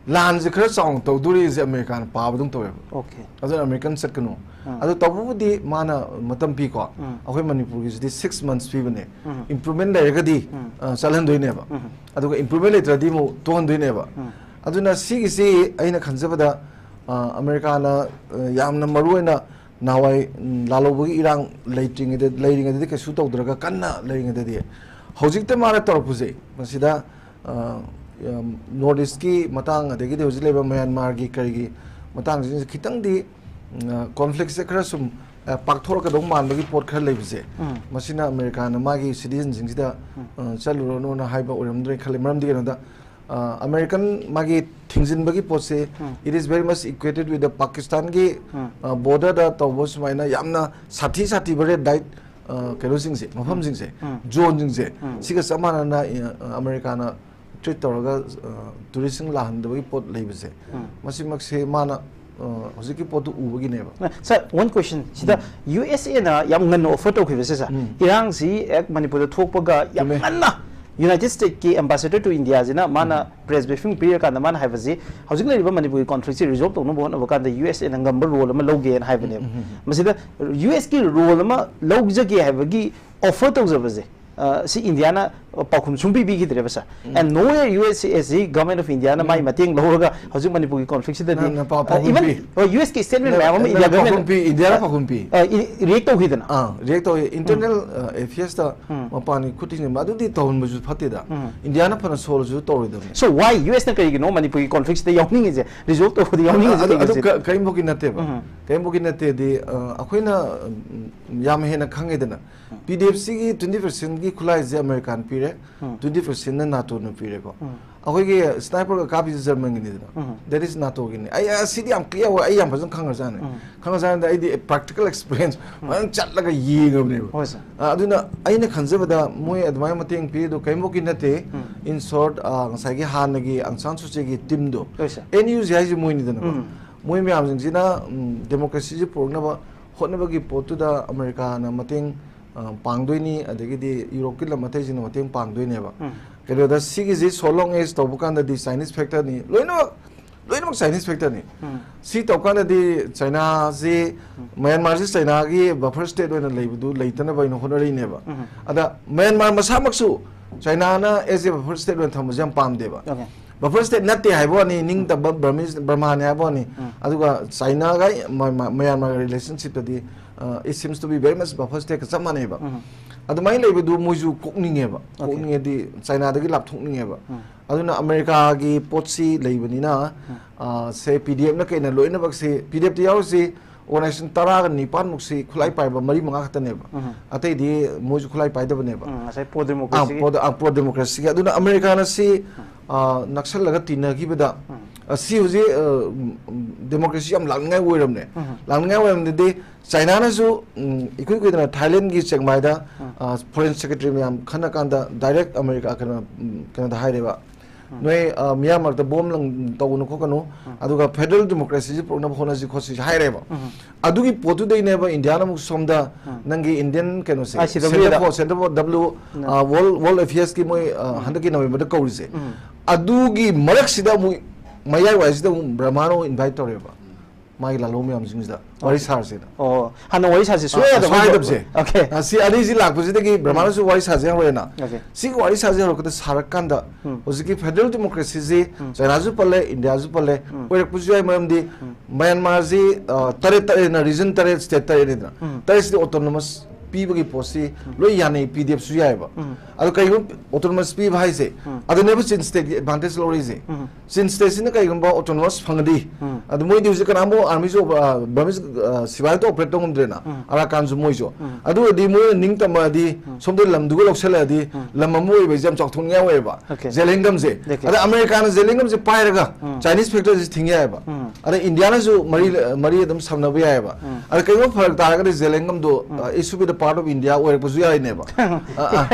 ꯂꯥꯟꯁꯦ ꯈꯔ ꯆꯥꯎꯅ ꯇꯧꯗꯣꯔꯤꯁꯦ ꯑꯃꯦꯔꯤꯀꯥꯅ ꯄꯥꯕꯗꯧ ꯇꯧꯋꯦꯕ꯫ ꯑꯣꯀꯦ. ꯑꯗꯨꯅ ꯑꯃꯦꯔꯤꯀꯥꯟ ꯆꯠꯀꯅꯨ꯫ ꯎꯝ. ꯑꯗꯣ ꯇꯧꯕꯕꯨꯗꯤ ꯃꯥꯅ ꯃꯇꯝ ꯄꯤꯀꯣ꯫ ꯎꯝ. ꯑꯩꯈꯣꯏ ꯃꯅꯤꯄꯨꯔꯒꯤꯁꯤꯗꯤ ꯁꯤꯛꯁ ꯃꯟꯁ ꯄꯤꯕꯅꯦ꯫ ꯎꯝ. ꯏꯝꯄ꯭ꯔꯨꯚꯃꯦꯟ ꯂꯩꯔꯒꯗꯤ ꯎꯝ. ꯑ, ꯆꯠꯍꯟꯗꯣꯏꯅꯦꯕ꯫ ꯎꯝ. ꯑꯗꯨꯒ ꯏꯝꯄ꯭ꯔꯨꯚꯃꯦꯟ ꯂꯩꯇ꯭ꯔꯗꯤ ꯑꯃꯨꯛ ꯇꯣꯛꯍꯟꯗꯣꯏꯅꯦꯕ꯫ ꯎꯝ. ꯑꯗꯨꯅ ꯁꯤꯒꯤꯁꯤ ꯑꯩꯅ ꯈꯟꯖꯕꯗ, ꯑ, ꯑꯃꯦꯔꯤꯀꯥꯅ, ꯑ, ꯌꯥꯝꯅ ꯃꯔꯨꯑꯣꯏꯅ ꯅꯍꯥꯟꯋꯥꯏ, ꯎꯝ, ꯂꯥꯜꯍꯧꯕꯒꯤ ꯏꯔꯥꯡ ꯂꯩꯇ꯭ꯔꯤꯉꯩꯗ, ꯂꯩꯔꯤꯉꯩꯗꯗꯤ ꯀꯩꯁꯨ ꯇꯧꯗ꯭ꯔꯒ ꯀꯟꯅ ꯂꯩꯔꯤꯉꯩꯗꯗꯤ, ꯍꯧꯖꯤꯛꯇ ꯃꯥꯅ ꯇꯧꯔꯛꯄꯁꯦ ꯃꯁꯤꯗ, ꯑ, ꯅꯣꯔꯠ ꯏꯁꯀꯤ ꯃꯇꯥꯡ, ꯑꯗꯒꯤꯗꯤ ꯍꯧꯖꯤꯛ ꯂꯩꯕ ꯃꯌꯥꯟꯃꯥꯔꯒꯤ ꯀꯔꯤꯒꯤ ꯃꯇꯥꯡꯁꯤꯡꯁꯦ ꯈꯤꯇꯪꯗꯤ, ꯎꯝ, ꯀꯣꯟꯐ꯭ꯂꯤꯛꯁꯦ ꯈꯔ ꯁꯨꯝ, ꯑ, ꯄꯥꯛꯊꯣꯔꯛꯀꯗꯧ ꯃꯥꯟꯕꯒꯤ ꯄꯣꯠ ꯈꯔ ꯂꯩꯕꯁꯦ, ꯎꯝ. ꯃꯁꯤꯅ ꯑꯃꯦꯔꯤꯀꯥꯅ ꯃꯥꯒꯤ ꯁꯤꯇꯤꯖꯟꯁꯤꯡꯁꯤꯗ, ꯎꯝ. ꯑ, ꯆꯠꯂꯨꯔꯅꯨꯅ ꯍꯥꯏꯕ ꯑꯣꯏꯔꯝꯗ꯭ꯔꯦ ꯈꯜꯂꯦ꯫ ꯃꯔꯝꯗꯤ ꯀꯩꯅꯣꯗ, ꯑ, ꯑꯃꯦꯔꯤꯀꯟ ꯃꯥꯒꯤ ꯊꯤꯡꯖꯤꯟꯕꯒꯤ ꯄꯣꯠꯁꯦ, ꯎꯝ. it is very much equated with the ꯄꯥꯀꯤꯁꯇꯥꯟꯒꯤ, ꯎꯝ. ꯑ, ꯕꯣꯔꯗꯔꯗ ꯇꯧꯕ ꯁꯨꯃꯥꯏꯅ ꯌꯥꯝꯅ ꯁꯥꯊꯤ ꯁꯥꯊꯤꯕ ꯔꯦꯠ ꯂꯥꯏꯠ, ꯑ, ꯀꯩꯅꯣꯁꯤꯡꯁꯦ, ꯃꯐꯝꯁꯤꯡꯁꯦ, ꯎꯝ. ꯖꯣꯟꯁꯤꯡꯁꯦ, ꯎꯝ. ꯁꯤꯒ ꯆꯞ ꯃꯥꯟꯅꯅ, ꯑ, ꯑꯃꯦꯔꯤꯀꯥꯅ ꯇ꯭ꯔꯤꯠ ꯇꯧꯔꯒ, ꯑ, ꯇꯨꯔꯤꯁꯁꯤꯡ ꯂꯥꯛꯍꯟꯗꯕꯒꯤ ꯄꯣꯠ ꯂꯩꯕꯁꯦ, ꯎꯝ. ꯃꯁꯤꯃꯛꯁꯦ ꯃꯥꯅ, ꯑ, ꯍꯧꯖꯤꯛꯀꯤ ꯄꯣꯠꯇꯨ ꯎꯕꯒꯤꯅꯦꯕ꯫ ꯁꯥꯔ, ꯋꯥꯟ ꯀ꯭ꯋꯦꯁꯟ ꯁꯤꯗ, ꯌꯨ ꯑꯦꯁ ꯑꯦꯅ ꯌꯥꯝ ꯉꯟꯅ ꯑꯣꯐꯔ ꯇꯧꯈꯤꯕꯁꯦ, ꯁꯥꯔ, ꯎꯝ. ꯏꯔꯥꯡꯁꯤ ꯍꯦꯛ ꯃꯅꯤꯄꯨꯔꯗ ꯊꯣꯛꯄꯒ ꯌꯥꯝ ꯆꯨꯝꯃꯦ. ꯉꯟꯅ ꯌꯨꯅꯥꯏꯇꯦꯗ ꯁ꯭ꯇꯦꯠꯀꯤ ꯑꯦꯝꯕꯥꯁꯦꯗꯔ ꯇꯨ ꯏꯟꯗꯤꯌꯥꯁꯤꯅ ꯃꯥꯅ ꯄ꯭ꯔꯦꯁ ꯕ꯭ꯔꯤꯐꯤꯡ ꯄꯤꯔꯀꯥꯟꯗ ꯃꯥꯅ ꯍꯥꯏꯕꯁꯤ, ꯍꯧꯖꯤꯛ ꯂꯩꯔꯤꯕ ꯃꯅꯤꯄꯨꯔꯒꯤ ꯀꯣꯟꯐ꯭ꯂꯤꯛꯁꯤ ꯔꯤꯖꯣꯜꯕ ꯇꯧꯅꯕ ꯍꯣꯠꯅꯕ ꯀꯥꯟꯗ ꯌꯨ ꯑꯦꯁ ꯑꯦꯅ ꯉꯝꯕ ꯔꯣꯜ ꯑꯃ ꯂꯧꯒꯦꯅ ꯍꯥꯏꯕꯅꯦꯕ꯫ ꯎꯝ, ꯎꯝ, ꯎꯝ. ꯃꯁꯤꯗ ꯌꯨ ꯑꯦꯁꯀꯤ ꯔꯣꯜ ꯑꯃ ꯂꯧꯖꯒꯦ ꯍꯥꯏꯕꯒꯤ ꯑꯣꯐꯔ ꯇꯧꯖꯕꯁꯦ, ꯑ, ꯁꯤ ꯏꯟꯗꯤꯌꯥꯅ ꯄꯥꯎꯈꯨꯝ ꯁꯨꯡꯄꯤ ꯄꯤꯈꯤꯗ꯭ꯔꯦꯕ, ꯁꯥꯔ꯫ And nowhere U S as the government of Indiaꯅ ꯃꯥꯏ ꯃꯇꯦꯡ ꯂꯧꯔꯒ ꯍꯧꯖꯤꯛ ꯃꯅꯤꯄꯨꯔꯒꯤ conflictꯁꯤꯗꯗꯤ, ꯅꯪꯅ ꯄꯥꯎ ꯑ, even, ꯄꯤ- ꯍꯣꯏ, U S ꯀꯤ statement ꯃꯌꯥꯝ ꯑꯃ ꯅꯪꯅ India government ꯄꯥꯎꯈꯨꯝ ꯄꯤ, ꯏꯟꯗꯤꯌꯥꯅ ꯄꯥꯎꯈꯨꯝ ꯄꯤ꯫ ꯑ, ꯏ- react ꯇꯧꯈꯤꯗꯅ꯫ ꯑꯥ, react ꯇꯧꯋꯤ꯫ Internal affairsꯇ ꯃꯄꯥꯟꯒꯤ ꯈꯨꯠ ꯊꯤꯡꯖꯤꯟꯕ ꯑꯗꯨꯗꯤ ꯇꯧꯍꯟꯕꯁꯨ ꯐꯠꯇꯦꯗ꯫ Indiaꯅ ꯐꯅ ꯁꯣꯜꯂꯁꯨ ꯇꯧꯔꯣꯏꯗꯕꯅꯤ꯫ So why U Sꯅ ꯀꯔꯤꯒꯤꯅꯣ ꯃꯅꯤꯄꯨꯔꯒꯤ conflictꯁꯤꯗ ꯌꯥꯎꯅꯤꯡꯉꯤꯁꯦ, resolve ꯇꯧꯕꯗ ꯌꯥꯎꯅꯤꯡꯉꯤꯁꯦ ꯑꯗꯨ ꯑꯗꯨ ꯀꯩꯒꯤꯅꯣ ꯁꯤꯅꯤ? ꯀ- ꯀꯔꯤꯝꯐꯥꯎꯀꯤ ꯅꯠꯇꯦꯕ꯫ ꯀꯔꯤꯝꯐꯥꯎꯀꯤ ꯅꯠꯇꯦꯗꯤ, ꯑ, ꯑꯩꯈꯣꯏꯅ, ꯎꯝ, ꯌꯥꯝ ꯍꯦꯟꯅ ꯈꯪꯉꯦꯗꯅ꯫ P D Fꯁꯤꯒꯤ twenty percentꯀꯤ ꯈꯨꯠꯂꯥꯏꯁꯦ Americaꯅ ꯄꯤꯔꯦ, twenty percentꯅ NATOꯅ ꯄꯤꯔꯦꯀꯣ꯫ ꯑꯩꯈꯣꯏꯒꯤ sniperꯒ ꯀꯥꯞꯄꯤꯁꯦ Germanꯒꯤꯅꯤꯗꯅ꯫ That is NATOꯒꯤꯅꯤ꯫ ꯑꯩ, ꯑ, ꯁꯤꯗꯤ ꯌꯥꯝ clear ꯑꯣꯏ, ꯑꯩ ꯌꯥꯝ ꯐꯖꯅ ꯈꯪꯉꯖꯥꯠꯅꯤ꯫ ꯈꯪꯉꯖꯥꯠꯅꯤꯗ ꯑꯩꯗꯤ practical experience ꯐꯖꯅ ꯆꯠꯂꯒ ꯌꯦꯡꯉꯕꯅꯦꯕ꯫ ꯍꯣꯏ, ꯁꯥꯔ꯫ ꯑ, ꯑꯗꯨꯅ ꯑꯩꯅ ꯈꯟꯖꯕꯗ ꯃꯣꯏ ꯑꯗꯨꯃꯥꯏꯅ ꯃꯇꯦꯡ ꯄꯤꯔꯤꯗꯣ ꯀꯔꯤꯝꯐꯥꯎꯀꯤ ꯅꯠꯇꯦ꯫ In short, ꯑ, ꯉꯁꯥꯏꯒꯤ ꯍꯥꯟꯅꯒꯤ Aung San Suu Kyiꯒꯤ teamꯗꯣ, ꯍꯣꯏ, ꯁꯥꯔ꯫ N U ꯁꯦ ꯍꯥꯏꯁꯦ ꯃꯣꯏꯅꯤꯗꯅꯀꯣ꯫ ꯃꯣꯏ ꯃꯌꯥꯝꯁꯤꯡꯁꯤꯅ, ꯎꯝ, democracyꯁꯦ ꯄꯨꯔꯛꯅꯕ ꯍꯣꯠꯅꯕꯒꯤ ꯄꯣꯠꯇꯨꯗ Americaꯅ ꯃꯇꯦꯡ, ꯑ, ꯄꯥꯡꯗꯣꯏꯅꯤ, ꯑꯗꯒꯤꯗꯤ Europeꯀꯤ ꯂꯝ ꯑꯇꯩꯁꯤꯡꯅ ꯃꯇꯦꯡ ꯄꯥꯡꯗꯣꯏꯅꯦꯕ꯫ ꯀꯩꯅꯣꯗ ꯁꯤꯒꯤꯁꯤ so long as ꯇꯧꯕ ꯀꯥꯟꯗꯗꯤ Chinese factorꯅꯤ, ꯂꯣꯏꯅꯃꯛ, ꯂꯣꯏꯅꯃꯛ Chinese factorꯅꯤ꯫ ꯁꯤ ꯇꯧꯀꯥꯟꯗꯗꯤ Chinaꯁꯤ, Myanmarꯁꯤ Chinaꯒꯤ buffer state ꯑꯣꯏꯅ ꯂꯩꯕꯗꯨ ꯂꯩꯇꯅꯕ ꯑꯩꯅ ꯍꯣꯠꯅꯔꯤꯅꯦꯕ꯫ ꯑꯗ Myanmar ꯃꯁꯥꯃꯛꯁꯨ Chinaꯅ as a buffer state ꯑꯣꯏꯅ ꯊꯝꯕꯁꯦ ꯌꯥꯝ ꯄꯥꯝꯗꯦꯕ꯫ Okay. Buffer state ꯅꯠꯇꯦ ꯍꯥꯏꯕ ꯋꯥꯅꯤ, ꯅꯤꯡꯇꯝꯕ Burmese, Burmaꯅꯤ ꯍꯥꯏꯕ ꯋꯥꯅꯤ꯫ ꯑꯗꯨꯒ Chinaꯒ ꯃ-, ꯃ-, Myanmarꯒ relationshipꯇꯗꯤ, ꯑ, it seems to be very much buffer stateꯀ ꯆꯞ ꯃꯥꯟꯅꯩꯕ꯫ ꯑꯗꯨꯃꯥꯏꯅ ꯂꯩꯕꯗꯨ ꯃꯣꯏꯁꯨ ꯀꯣꯛꯅꯤꯡꯉꯦꯕ꯫ ꯀꯣꯛꯅꯤꯡꯉꯦꯗꯤ Chinaꯗꯒꯤ ꯂꯥꯞꯊꯣꯛꯅꯤꯡꯉꯦꯕ꯫ ꯑꯗꯨꯅ Americaꯒꯤ ꯄꯣꯠꯁꯤ ꯂꯩꯕꯅꯤꯅ, ꯑ, say P D Fꯅ ꯀꯩꯅ ꯂꯣꯏꯅꯃꯛꯁꯤ, P D Fꯇ ꯌꯥꯎꯔꯤꯁꯤ organization ꯇꯔꯥꯒ ꯅꯤꯄꯥꯟꯃꯨꯛꯁꯤ ꯈꯨꯠꯂꯥꯏ ꯄꯥꯏꯕ ꯃꯔꯤ ꯃꯉꯥ ꯈꯛꯇꯅꯦꯕ꯫ ꯑꯇꯩꯗꯤ ꯃꯣꯏꯁꯨ ꯈꯨꯠꯂꯥꯏ ꯄꯥꯏꯗꯕꯅꯦꯕ꯫ ꯎꯝ, ꯉꯁꯥꯏ pro ꯑꯥ, democracyꯒꯤ꯫ pro-, ꯑꯥ, pro democracyꯒꯤ꯫ ꯑꯗꯨꯅ Americaꯅ ꯁꯤ, ꯑꯥ, ꯅꯛꯁꯜꯂꯒ ꯇꯤꯟꯅꯈꯤꯕꯗ, ꯑ, ꯁꯤ ꯍꯧꯖꯤꯛ, ꯑ, ꯎꯝ, ꯎꯝ, democracy ꯌꯥꯝ ꯂꯥꯛꯅꯤꯡꯉꯥꯏ ꯑꯣꯏꯔꯝꯅꯦ꯫ ꯂꯥꯛꯅꯤꯡꯉꯥꯏ ꯑꯣꯏꯔꯝꯗꯗꯤ Chinaꯅꯁꯨ, ꯎꯝ, ꯏꯀꯨꯏ ꯀꯨꯏꯗꯅ Thailandꯒꯤ ꯆꯦꯡꯃꯥꯏꯗ, ꯑ, foreign secretary ꯃꯌꯥꯝ ꯈꯟꯅ ꯀꯥꯟꯗ direct America ꯀꯩꯅꯣ, ꯎꯝ, ꯀꯩꯅꯣꯗ ꯍꯥꯏꯔꯦꯕ, ꯅꯣꯏ, ꯑ, ꯃꯤꯌꯥꯝ ꯃꯔꯛꯇ bomb ꯂꯪ ꯇꯧꯒꯅꯨ ꯈꯣꯠꯀꯅꯨ, ꯑꯗꯨꯒ federal democracyꯁꯤ ꯄꯨꯔꯛꯅꯕ ꯍꯣꯠꯅꯁꯤ ꯈꯣꯠꯁꯤ ꯍꯥꯏꯔꯦꯕ꯫ ꯑꯗꯨꯒꯤ ꯄꯣꯠꯇꯨꯗꯩꯅꯦꯕ Indiaꯅ ꯑꯃꯨꯛ ꯁꯣꯝꯗ ꯅꯪꯒꯤ Indian ꯀꯩꯅꯣꯁꯦ, ICWꯗ꯫ Center for, Center for W, ꯑ, World, World Affairꯁꯀꯤ ꯃꯣꯏ, ꯑ, ꯍꯟꯗꯛꯀꯤ Novemberꯗ ꯀꯧꯔꯤꯁꯦ꯫ ꯑꯗꯨꯒꯤ ꯃꯔꯛꯁꯤꯗ ꯑꯃꯨꯛ ꯃꯌꯥꯏ ꯋꯥꯏꯁꯤꯗ ꯑꯃꯨꯛ Burmaꯅ ꯑꯃꯨꯛ invite ꯇꯧꯔꯦꯕ꯫ ꯃꯥꯒꯤ ꯂꯥꯜꯍꯧ ꯃꯌꯥꯝꯁꯤꯡꯁꯤꯗ ꯋꯥꯔꯤ ꯁꯥꯔꯁꯦꯅ꯫ ꯑꯣ, ꯍꯥꯟꯅ ꯋꯥꯔꯤ ꯁꯥꯁꯤ꯫ ꯁꯨꯡꯌꯥ ꯑ, ꯌꯥꯗꯕ ꯁꯨꯡꯌꯥ ꯍꯥꯏꯕꯁꯦ꯫ Okay꯫ ꯑ, ꯁꯤ ꯑꯅꯤꯁꯤ ꯂꯥꯛꯄꯁꯤꯗꯒꯤ ꯕ꯭ꯔꯍꯃꯥꯅꯁꯨ ꯋꯥꯔꯤ ꯁꯥꯁꯦ ꯍꯧꯔꯦꯅ꯫ Okay꯫ ꯁꯤꯒꯤ ꯋꯥꯔꯤ ꯁꯥꯁꯦ ꯍꯧꯔꯛꯄꯗ ꯁꯥꯔꯀꯥꯟꯗ ꯎꯝ꯫ ꯍꯧꯖꯤꯛꯀꯤ ꯐꯦꯗꯔꯦꯜ ꯗꯦꯃꯣꯀ꯭ꯔꯦꯁꯤꯁꯤ ꯎꯝ꯫ ꯆꯥꯏꯅꯥꯁꯨ ꯄꯜꯂꯦ, ꯏꯟꯗꯤꯌꯥꯁꯨ ꯄꯜꯂꯦ, ꯎꯝ꯫ ꯑꯣꯏꯔꯛꯄꯁꯨ ꯌꯥꯏ꯫ ꯃꯔꯝꯗꯤ ꯎꯝ꯫ ꯃ꯭ꯌꯥꯟꯃꯥꯔꯁꯤ, ꯑ, ꯇꯔꯦꯠ ꯇꯔꯦꯠꯅ, ꯔꯤꯖꯟ ꯇꯔꯦꯠ, ꯁ꯭ꯇꯦꯠ ꯇꯔꯦꯠꯅꯤꯗꯅ꯫ ꯎꯝ꯫ ꯇꯔꯦꯠꯁꯤꯗꯤ ꯑꯣꯇꯣꯅꯣꯃꯁ ꯄꯤꯕꯒꯤ ꯄꯣꯠꯁꯤ ꯎꯝ꯫ ꯂꯣꯏ ꯌꯥꯅꯩ, ꯄꯤ ꯗꯤ ꯑꯦꯐꯁꯨ ꯌꯥꯏꯑꯕ꯫ ꯎꯝ꯫ ꯑꯗꯣ ꯀꯩꯒꯨꯝꯕ ꯑꯣꯇꯣꯅꯣꯃꯁ ꯄꯤꯕ ꯍꯥꯏꯁꯦ ꯎꯝ꯫ ꯑꯗꯨꯅꯦꯕ ꯆꯤꯟ ꯁ꯭ꯇꯦꯠꯀꯤ ꯑꯦꯗꯚꯥꯟꯇꯦꯖ ꯂꯧꯔꯤꯁꯦ꯫ ꯎꯝ꯫ ꯆꯤꯟ ꯁ꯭ꯇꯦꯠꯁꯤꯅ ꯀꯩꯒꯨꯝꯕ ꯑꯣꯇꯣꯅꯣꯃꯁ ꯐꯪꯉꯗꯤ, ꯎꯝ꯫ ꯑꯗꯨ ꯃꯣꯏꯗꯤ ꯍꯧꯖꯤꯛ ꯀꯅꯥꯝꯕꯨ ꯑꯥꯔꯃꯤꯁꯨ, ꯑ, ꯕꯔꯃꯤꯁ, ꯑ, ꯁꯤꯕꯥꯏꯗ ꯑꯣꯄꯔꯦꯠ ꯇꯧ ꯉꯝꯗ꯭ꯔꯦꯅ, ꯎꯝ꯫ ꯑꯔꯥꯀꯥꯟꯁꯨ ꯃꯣꯏꯁꯨ꯫ ꯎꯝ꯫ ꯑꯗꯨ ꯑꯣꯏꯔꯗꯤ ꯃꯣꯏꯅ ꯅꯤꯡꯇꯝꯃꯛꯑꯗꯤ, ꯎꯝ꯫ ꯁꯣꯝꯗ ꯂꯝꯗꯨꯒ ꯂꯧꯁꯜꯂꯛꯑꯗꯤ, ꯎꯝ꯫ ꯂꯝ ꯑꯃ ꯑꯣꯏꯕꯁꯦ ꯌꯥꯝ ꯆꯥꯎꯊꯣꯛꯅꯤꯡꯉꯥꯏ ꯑꯣꯏꯌꯦꯕ꯫ Okay꯫ ꯖꯦꯂꯦꯡꯒꯝꯁꯦ꯫ Okay꯫ ꯑꯗ ꯑꯃꯦꯔꯤꯀꯥꯅ ꯖꯦꯂꯦꯡꯒꯝꯁꯦ ꯄꯥꯏꯔꯒ ꯎꯝ꯫ ꯆꯥꯏꯅꯤꯁ ꯐꯦꯛꯇꯔꯤꯁꯦ ꯊꯤꯡ ꯌꯥꯏꯑꯕ꯫ ꯎꯝ꯫ ꯑꯗ ꯏꯟꯗꯤꯌꯥꯅꯁꯨ ꯃꯔꯤ, ꯃꯔꯤ ꯑꯗꯨꯝ ꯁꯝꯅꯕ ꯌꯥꯏꯑꯕ꯫ ꯎꯝ꯫ ꯑꯗ ꯀꯩꯒꯨꯝꯕ ꯐꯔꯛ ꯇꯥꯔꯒꯗꯤ ꯖꯦꯂꯦꯡꯒꯝꯗꯣ, ꯎꯝ꯫ ꯑ, it should be the part of India ꯑꯣꯏꯔꯛꯄꯁꯨ ꯌꯥꯏꯅꯦꯕ꯫ ꯑ, ꯑ,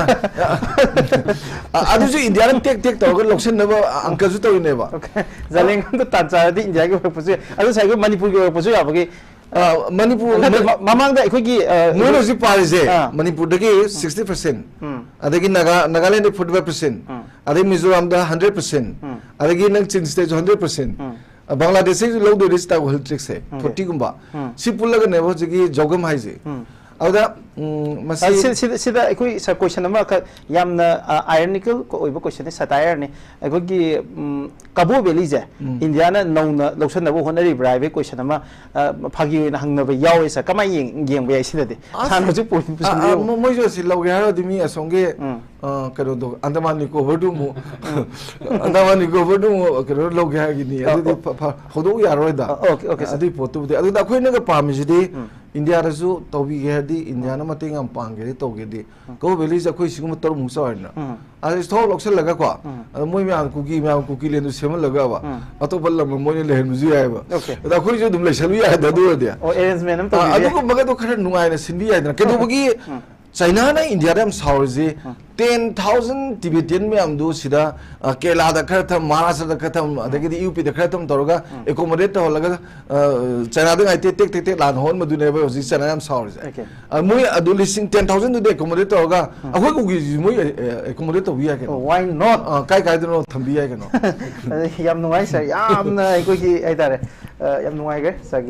ꯑ, ꯑ, ꯑ, ꯑꯗꯨꯁꯨ ꯏꯟꯗꯤꯌꯥꯅ ꯇꯦꯛ ꯇꯦꯛ ꯇꯧꯔꯒ ꯂꯧꯁꯤꯟꯅꯕ ꯑꯪꯀꯁꯨ ꯇꯧꯔꯤꯅꯦꯕ꯫ Okay꯫ ꯖꯦꯂꯦꯡꯒꯝꯗꯣ ꯇꯥꯟ ꯆꯥꯔꯗꯤ ꯏꯟꯗꯤꯌꯥꯒꯤ ꯑꯣꯏꯔꯛꯄꯁꯨ ꯌꯥꯏ꯫ ꯑꯗꯨ ꯉꯁꯥꯏ ꯑꯩꯈꯣꯏ ꯃꯅꯤꯄꯨꯔꯒꯤ ꯑꯣꯏꯔꯛꯄꯁꯨ ꯌꯥꯕꯒꯤ, ꯑ, ꯃꯅꯤꯄꯨꯔ, ꯅꯠꯇꯦ, ꯃ-, ꯃ-, ꯃꯃꯥꯡꯗ ꯑꯩꯈꯣꯏꯒꯤ, ꯑ, ꯃꯣꯏꯅ ꯍꯧꯖꯤꯛ ꯄꯥꯔꯤꯁꯦ, ꯑꯥ꯫ ꯃꯅꯤꯄꯨꯔꯗꯒꯤ ꯁꯤꯛꯁꯇꯤ ꯄꯥꯔꯁꯦꯟ, ꯎꯝ꯫ ꯑꯗꯒꯤ ꯅꯥꯒꯥ-, Nagaland forty five percent, um. ꯑꯗꯩ ꯃꯤꯖꯣꯔꯥꯝꯗ ꯍꯟꯗ꯭ꯔꯦꯠ ꯄꯥꯔꯁꯦꯟ, ꯎꯝ꯫ ꯑꯗꯒꯤ ꯅꯪ ꯆꯤꯟ ꯁ꯭ꯇꯦꯠꯁꯨ ꯍꯟꯗ꯭ꯔꯦꯠ ꯄꯥꯔꯁꯦꯟ꯫ ꯎꯝ꯫ ꯑ, ꯕꯪꯒ꯭ꯂꯥꯗꯦꯁꯁꯤꯁꯨ ꯂꯧꯗꯣꯏꯅꯤ ꯁꯤꯇꯥꯒꯨ ꯍꯤꯜ ꯇ꯭ꯔꯦꯛꯁꯦ, ꯎꯝ꯫ ꯐꯣꯔꯇꯤꯒꯨꯝꯕ꯫ ꯎꯝ꯫ ꯁꯤ ꯄꯨꯜꯂꯒꯅꯦꯕ ꯍꯧꯖꯤꯛꯀꯤ ꯖꯧꯒꯝ ꯍꯥꯏꯁꯦ꯫ ꯎꯝ꯫ ꯑꯗꯨꯗ, ꯎꯝ, ꯃꯁꯤ ꯑ, ꯁꯤ-, ꯁꯤꯗ, ꯁꯤꯗ ꯑꯩꯈꯣꯏ ꯁ-, ꯀꯣꯏꯁꯟ ꯑꯃꯈꯛ ꯌꯥꯝꯅ, ꯑ, ꯑꯥꯏꯔꯅꯤꯀꯦꯜ ꯑꯣꯏꯕ ꯀꯣꯏꯁꯟꯅꯤ, ꯁꯇꯥꯏꯌꯔꯅꯤ꯫ ꯑꯩꯈꯣꯏꯒꯤ, ꯎꯝ, ꯀꯕꯣ ꯚꯦꯂꯤꯁꯦ ꯎꯝ꯫ ꯏꯟꯗꯤꯌꯥꯅ ꯅꯧꯅ ꯂꯧꯁꯤꯟꯅꯕ ꯍꯣꯠꯅꯔꯤꯕ꯭ꯔꯥ ꯍꯥꯏꯕꯒꯤ ꯀꯣꯏꯁꯟ ꯑꯃ, ꯑ, ꯐꯥꯒꯤ ꯑꯣꯏꯅ ꯍꯪꯅꯕ ꯌꯥꯎꯋꯦ, ꯁꯥꯔ꯫ ꯀꯃꯥꯏꯅ ꯌꯦꯡ-, ꯌꯦꯡꯕ ꯌꯥꯏ ꯁꯤꯗꯗꯤ? ꯑꯁ, ꯁꯥꯔꯅ ꯍꯧꯖꯤꯛ ꯄꯨ-, ꯑ, ꯑ, ꯄꯨꯁꯤꯟꯕꯤꯌꯨ꯫ ꯃꯣ-, ꯃꯣꯏꯁꯨ ꯑꯁꯤ ꯂꯧꯒꯦ ꯍꯥꯏꯔꯗꯤ ꯃꯤ ꯑꯁꯣꯝꯒꯤ, ꯎꯝ꯫ ꯑ, ꯀꯩꯅꯣꯗꯣ, ꯑꯟꯗꯃꯥꯟ ꯅꯤꯀꯣꯕꯔꯗꯨ ꯑꯃꯨꯛ, ꯎꯝ꯫ ꯑꯟꯗꯃꯥꯟ ꯅꯤꯀꯣꯕꯔꯗꯨ ꯑꯃꯨꯛ ꯀꯩꯅꯣ ꯂꯧꯒꯦ ꯍꯥꯏꯒꯤꯅꯤ꯫ ꯑ, ꯑꯗꯨꯗꯤ ꯑꯣ꯫ ꯐ-, ꯐ-, ꯍꯧꯗꯣꯛꯎ ꯌꯥꯔꯣꯏꯗ꯫ ꯑ, okay, okay, sir꯫ ꯑꯗꯨꯒꯤ ꯄꯣꯠꯇꯨꯕꯨꯗꯤ꯫ ꯑꯗꯨꯗ ꯑꯩꯈꯣꯏꯅꯒ ꯄꯥꯝꯃꯤꯁꯤꯗꯤ ꯎꯝ꯫ ꯏꯟꯗꯤꯌꯥꯗꯁꯨ ꯇꯧꯕꯤꯒꯦ ꯍꯥꯏꯔꯗꯤ ꯏꯟꯗꯤꯌꯥꯅ ꯎꯝ꯫ ꯃꯇꯦꯡ ꯌꯥꯝ ꯄꯥꯡꯒꯦꯗꯤ ꯇꯧꯒꯦꯗꯤ꯫ ꯎꯝ꯫ ꯀꯕꯣ ꯚꯦꯂꯤꯁꯦ ꯑꯩꯈꯣꯏ ꯁꯤꯒꯨꯝꯕ ꯇꯔꯨꯛꯃꯨꯛ ꯆꯥꯎꯔꯦꯗꯅ꯫ ꯎꯝ꯫ ꯑꯗ ꯊꯣꯛ ꯂꯧꯁꯤꯜꯂꯒꯀꯣ, ꯎꯝ꯫ ꯑꯗ ꯃꯣꯏ ꯃꯌꯥꯝ ꯀꯨꯀꯤ ꯃꯌꯥꯝ ꯀꯨꯀꯤ ꯂꯦꯟꯗꯨ ꯁꯦꯝꯍꯜꯂꯒꯕ ꯎꯝ꯫ ꯑꯇꯣꯞꯄ ꯂꯝ ꯑꯃ ꯃꯣꯏꯅ ꯂꯩꯍꯟꯕꯁꯨ ꯌꯥꯏꯑꯕ꯫ Okay꯫ ꯑꯗ ꯑꯩꯈꯣꯏꯁꯨ ꯑꯗꯨꯝ ꯂꯩꯁꯜꯂꯨ ꯌꯥꯏꯗ ꯑꯗꯨ ꯑꯣꯏꯔꯗꯤ꯫ ꯑꯣ, arrangement ꯑꯃ ꯑ, ꯇꯧꯕꯤꯕ ꯌꯥꯏ꯫ ꯑꯗꯨꯒꯨꯝꯕꯒꯗꯣ ꯈꯔ ꯅꯨꯡꯉꯥꯏꯅ ꯁꯤꯟꯕꯤ ꯌꯥꯏꯗꯅ꯫ ꯀꯩꯗꯧꯕꯒꯤ ꯎꯝ꯫ ꯆꯥꯏꯅꯥꯅ ꯏꯟꯗꯤꯌꯥꯗ ꯌꯥꯝ ꯁꯥꯎꯔꯤꯁꯤ, ꯎꯝ꯫ ten thousand Tibetan ꯃꯌꯥꯝꯗꯨ ꯁꯤꯗ, ꯑ, ꯀꯦꯔꯂꯥꯗ ꯈꯔ ꯊꯝ, ꯃꯍꯥꯔꯥꯁꯇ꯭ꯔꯗ ꯈꯔ ꯊꯝ, ꯎꯝ꯫ ꯑꯗꯒꯤꯗꯤ ꯌꯨ ꯄꯤꯗ ꯈꯔ ꯊꯝ ꯇꯧꯔꯒ ꯎꯝ꯫ Accommodate ꯇꯧꯍꯜꯂꯒ, ꯑ, ꯆꯥꯏꯅꯥꯗ ꯉꯥꯏꯇꯦ ꯇꯦꯛ ꯇꯦꯛ ꯇꯦꯛ ꯂꯥꯟ ꯍꯧꯍꯟꯕꯗꯨꯅꯦꯕ ꯍꯧꯖꯤꯛ ꯆꯥꯏꯅꯥ ꯌꯥꯝ ꯁꯥꯎꯔꯤꯁꯦ꯫ Okay꯫ ꯑ, ꯃꯣꯏ ꯑꯗꯨ ꯂꯤꯁꯤꯡ ten thousand ꯗꯨꯗꯤ accommodate ꯇꯧꯔꯒ ꯎꯝ꯫ ꯑꯩꯈꯣꯏ ꯀꯨꯀꯤꯁꯤꯁꯨ ꯃꯣꯏ, ꯑ, accommodate ꯇꯧꯕꯤ ꯌꯥꯏ ꯀꯩꯅꯣ꯫ Oh, why not? ꯑ, ꯀꯥꯏ ꯀꯥꯏꯗꯅꯣ ꯊꯝꯕꯤ ꯌꯥꯏ ꯀꯩꯅꯣ꯫ ꯑꯗꯨ ꯌꯥꯝ ꯅꯨꯡꯉꯥꯏ ꯁꯥꯔ, ꯌꯥꯝꯅ ꯑꯩꯈꯣꯏꯒꯤ ꯍꯥꯏꯇꯥꯔꯦ, ꯌꯥꯝ ꯅꯨꯡꯉꯥꯏꯈ꯭ꯔꯦ ꯁꯥꯔꯒꯤ